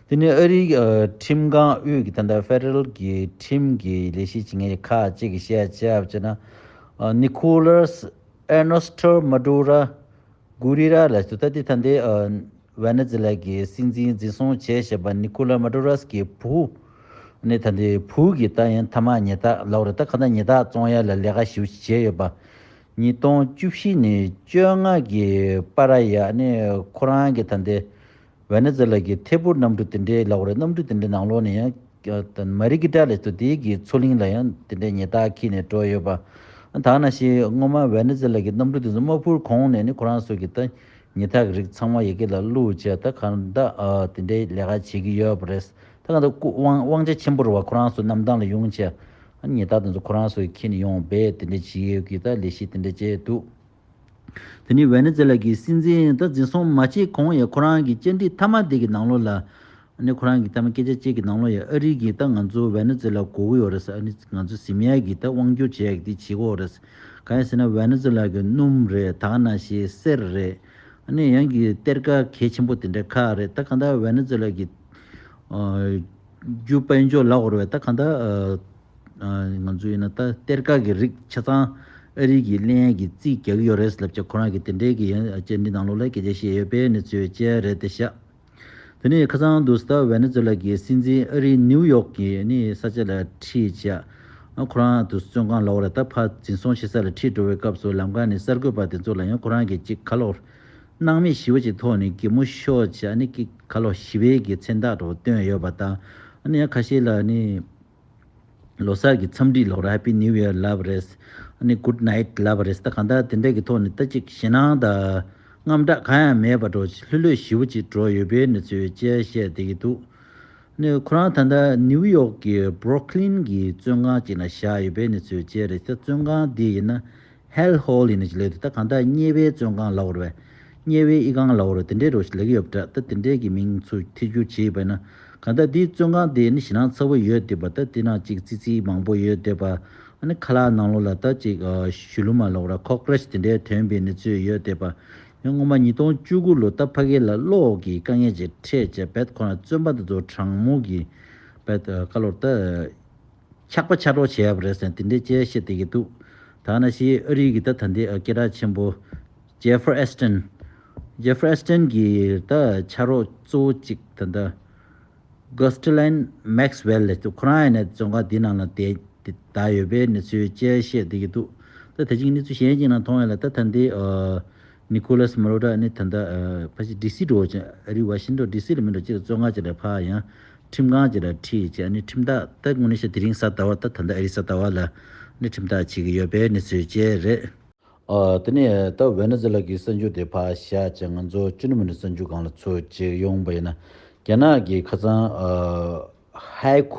དེ་ནས་ཨ་རིའི་ཨ་ཁྲིམས་ཁང་དབུས་ཀྱི་ད་ལྟ་ཕེ་ཌེ་རལ་གྱི་ཁྲིམས་ཀྱི་ལས་གཞི་བྱེད་མཁན་ཁག་ཅིག་གིས་བཤད་བྱས་པ་བྱས་ན། ཨ་ནི་ཁོ་ལཱས་ཨེར་ནེ་སི་ཊོ་མ་ཌུ་རོ་གུ་རི་ར་ལ་སུ་ད་ལྟའི་ད་ལྟའི་ཨ་ཝེ་ནེ་ཛུ་ལ་གི་སྲིད་འཛིན་འཛིན་བཟུང་བྱས་བཞག་པ་ནི་ཁོ་ལཱས་མ་ཌུ་རོས་ཀྱི་བུ། ནི་ད་ལྟའི་བུ་གི་ད་ཡང་ཐ་མག་ཉལ་ཐག་ལབ་རེད། ད་གང་ལྟར་ཉལ་ཐག་བཙོང་ཡ་ལ་ལས་ཀ་ཞེ་པོ་ཅིག་བྱས་ཡོད་པ། ཉིས་སྟོང་བཅུ་བཞི་ནས་བཅོ་ལྔ་གི་བར་ཡ་ནི་ཁོ་རང་གི་ད་ལྟའི་ཝེ་ནེ་ཛུ་ལ་གི་ཐད་འཕུར་གནམ་གྲུ་དེ་འདྲའི་ལབ་རེད། གནམ་གྲུ་དེ་འདྲའི་ནང་ལོགས་ནས་ཡང་ད་མ་རི་ཀི་ཊ་ལབ་དུས་དེའི་གི་མཚོ་གླིང་ལ་ཡང་དེ་འདྲའི་ཉལ་ཐག་འཁྱེར་ནས་འགྲོ་ཡོད་པ། ད་ག་ནང་བཞིན་སྔོན་མ་ཝེ་ནེ་ཛུ་ལ་གི་གནམ་གྲུ་དེ་ཚོ་མ་འཕུར་གོང་ནས་ནི་ཁོ་རང་ཚོ་གི་ད་ཉལ་ཐག་གི་རིགས་ཚང་མ་ཡ་གི་ལ་བླུགས་བྱས་ད་གང་ལྟར་ཨ་དེ་འདྲའི་ལས་ཀ་བྱེད་ཀྱི་ཡོད་པ་རེད། ད་གང་ལྟར་སྐུ་དབང་དབང་ཆ་ཆེན་པོ་རེད་བ། ཁོ་རང་ཚོ་གནམ་ཐང་ལ་ཡོང་བྱས་ཨ་ཉལ་ཐག་དེ་ཚོ་ཁོ་རང་ཚོ་གིས་འཁྱེར་ནས་ཡོང་བས་དེ་འདྲ་བྱེད་ཡོད་ཀྱི་ད་ལས་གཞི་དེ་འདྲ་བྱས་འདུག་དེ་ནི་ཝེ་ནེ་ཛུ་ལ་གི་སྲིད་འཛིན་ད་འཛིན་བཟུང་མ་བྱས་གོང་ཡང་ཁོ་རང་གི་བཅར་འདྲི་མཐའ་མ་དེ་གི་ནང་ལོགས་ལ། ཨ་ནི་ཁོ་རང་གི་མཐའ་མ་སྐད་ཆ་གཅིག་གི་ནང་ལོགས་ཡང་ཨ་རི་གིས་ད་ང་ཚོ་ཝེ་ནེ་ཛུ་ལ་དགོས་ཀྱི་ཡོད་རེད་ཟེར། ཨ་ནི་ང་ཚོ་ཟིན་ཡ་གི་ད་དབང་སྒྱུར་བྱེད་ཡ་གི་དེ་བྱེད་ཀྱི་ཡོད་རེད་ཟེར། གང་ཡིན་ཟེར་ན་ཝེ་ནེ་ཛུ་ལ་གི་སྣུམ་རེད། ད་ག་ནང་བཞིན་གསེར་རེད། ཨ་ནི་ཡང་གི་གཏེར་ཁ་གལ་ཆེན་པོ་དེ་འདྲ་ཁག་རེད། ད་གང་ལྟར་ཝེ་ནེ་ཛུ་ལ་གི་ཨ་རྒྱུ་དཔལ་འབྱོར་ལབ་དགོས་རེད་བས། ད་གང་ལྟར་ཨ་ང་ཚོ་ཡིན་ན་ད་གཏེར་ཁ་གི་རིགས་ཆ་ཚང་ཨ་རི་གིས་ལེན་ཡ་གི་རྩིས་རྒྱག་གི་ཡོད་རེད་ལབ་བྱས་ཁོ་རང་གིས་དེ་འདྲའི་གི་ཡང་བཅར་འདྲི་ནང་ལོགས་ལ་སྐད་ཆ་བཤད་ཡོད་པའི་གནས་ཚུལ་བཅས་རེད་དེ་ཤག་དེ་ནས་ཁ་སང་དུས་ད་ཝེ་ནེ་ཛུ་ལ་གི་སྲིད་འཛིན་ཨ་རིའི་ནིའུ་ཡོག་གི་ནི་ས་ཆ་ལ་ཁྲིད་བྱས། ཨ་ཁོ་རང་དུ་བཙོན་ཁང་ལོག་རེད། ད་ཕར་འཛིན་བཟུང་བྱེད་ས་ལ་ཁྲིད་འགྲོ་བའི་སྐབས་སུ་ལམ་ཁ་ནས་གསར་འགོད་པ་དེ་ཚོ་ལ་ཡང་ཁོ་རང་གིས་ཅིག་ཁ་ལོ་སྣང་མེད་ཞེ་པོ་ཅིག་ཐོག་ནས་གད་མོ་ཤོར་བྱས་ཨ་ནི་ཀི་ཁ་ལོ་ཞི་བའི་གི་མཚན་རྟགས་འདྲ་བོ་བཏོན་ཡོད་པ་དང་། ཨ་ནི་ཡང་ཁ་ཤས་ལ་ནི་ལོ་གསར་གྱི་འཚམས་འདྲི་ལབ་རེད། Happy New Year ལབ་རེད། ཨ་ནི་Good Night ལབ་རེད། ད་གང་ལྟར་དེ་འདྲ་གི་ཐོག་ནས་ད་ཅིག་ཞེད་སྣང་དང་དངངས་སྐྲག་གང་ཡང་མེད་པ་འདྲ་བོ་ལྷོད་ལྷོད་ཞེ་པོ་ཅིག་འགྲོ་ཡོད་པའི་གནས་ཚུལ་བཅས་བཤད་བསྡད་ཀྱི་འདུག་ནི་ཁོ་རང་ད་ལྟ་ནིའུ་ཡོག་གི་Brooklyn གི་བཙོན་ཁང་ཅིག་ན་བཞག་ཡོད་པའི་གནས་ཚུལ་བཅས་རེད། ད་བཙོན་ཁང་འདི་ཡིན་ན་Hell Hole ཡིན་ན་ཅིག་ལབ་འདུག་ད་གང་ལྟར་དམྱལ་བའི་བཙོན་ཁང་ལབ་དགོས་རེད་པས། དམྱལ་བའི་ཨི་ཁང་ལབ་དགོས་རེད། དེ་འདྲའི་འདྲ་བོ་ཞིག་ལབ་ཀྱི་ཡོད་པ་འདྲ། ད་དེ་འདྲའི་གི་མིང་ཚུར་ཐེ་བསྒྱུར་བྱས་པ་ཡིན་ན། གང་ལྟར་འདིའི་བཙོན་ཁང་འདི་ནི་ཞེད་སྣང་ཚ་པོ་ཡོད་བསྡད་པ། ད་འདི་ནང་ཅིག་ཙི་ཙི་མང་པོ་ཡོད་བསྡད་པ། ཨ་ནི་ཁ་ལག་ནང་ལོགས་ལ་ད་ཅིག་ཨ་གཞུ་ལུ་མ་ལབ་དགོས་རེད། Cockroach དེ་འདྲའི་ཐོན་པའི་གནས་ཚུལ་ཡོད་བསྡད་པ། ཡང་སྔོན་མ་ཉིས་སྟོང་བཅུ་དགུ་ལོ་ད་ཕ་གི་ལ་གློག་གི་དཀའ་ངལ་ཅིག་འཕྲད་བྱས་བེད་ཁོ་ན་བཙོན་པ་འདི་ཚོ་གྲང་མོ་གི་བེད་ཨ་ཁ་ལོར་ད་ཆག་པ་ཆག་གྲོགས་བྱས་པ་རེད་ཟེར་དེ་འདྲའི་བཅས་བཤད་བསྡད་ཀྱི་འདུག་ད་ནང་བཞིན་ཨ་རི་གི་ད་ད་འདི་ཨ་སྐད་གྲགས་ཆེན་པོ་Jeffrey Epstein། Jeffrey Epstein གི་ད་ཕྱག་རོགས་གཙོ་བོ་གཅིག་ད་ད་Ghislaine Maxwell ལབ་འདུག་ཁོ་རང་ཡིན་ན་བཙོན་ཁང་འདི་ནང་ལ་བསྡད་བསྡད་ཡོད་པའི་གནས་ཚུལ་བཅས་བཤད་བསྡད་ཀྱི་འདུག་ད་དེ་བཞིན་གནས་ཚུལ་གཞན་གཅིག་ནང་མཐོང་ཡ་ལ་ད་ད་འདི་ཨ་Nicolas Maduro ནི་ད་ལྟ་ཨ་ཕ་ཤི་ཌི་སི་འགྲོ་བ་ཅིག་ཨ་རི་ཝ་ཤིང་ཊོན་ཌི་སི་ལ་མི་འགྲོ་ཅིག་ལ་བཙོན་ཁང་ཅིག་ལ་ཕར་ཡང་ཁྲིམས་ཁང་ཅིག་ལ་ཁྲིད་བྱས་ནི་ཁྲིམས་ཐག་ད་དངོས་གནས་བཤད་དེ་རིང་གཟའ་ཟླ་བ་ད་ད་ལྟ་ཨ་རི་གཟའ་ཟླ་བ་ལ་ནི་ཁྲིམས་ཐག་བྱེད་ཀྱི་ཡོད་པའི་གནས་ཚུལ་བཅས་རེད། ཨ་དེ་ནས་ད་ཝེ་ནེ་ཛུ་ལ་གི་གསར་འགྱུར་དེ་ཕར་བཞག་བྱས་ང་ཚོ་བཅུ་ནུ་མི་ནུ་གསར་འགྱུར་སྒང་ལ་ཚུར་བཅུག་ཡོང་པ་ཡིན་ན། རྒྱ་ནག་གི་ཁ་སང་ཨ་ཧའེ་ཁུ་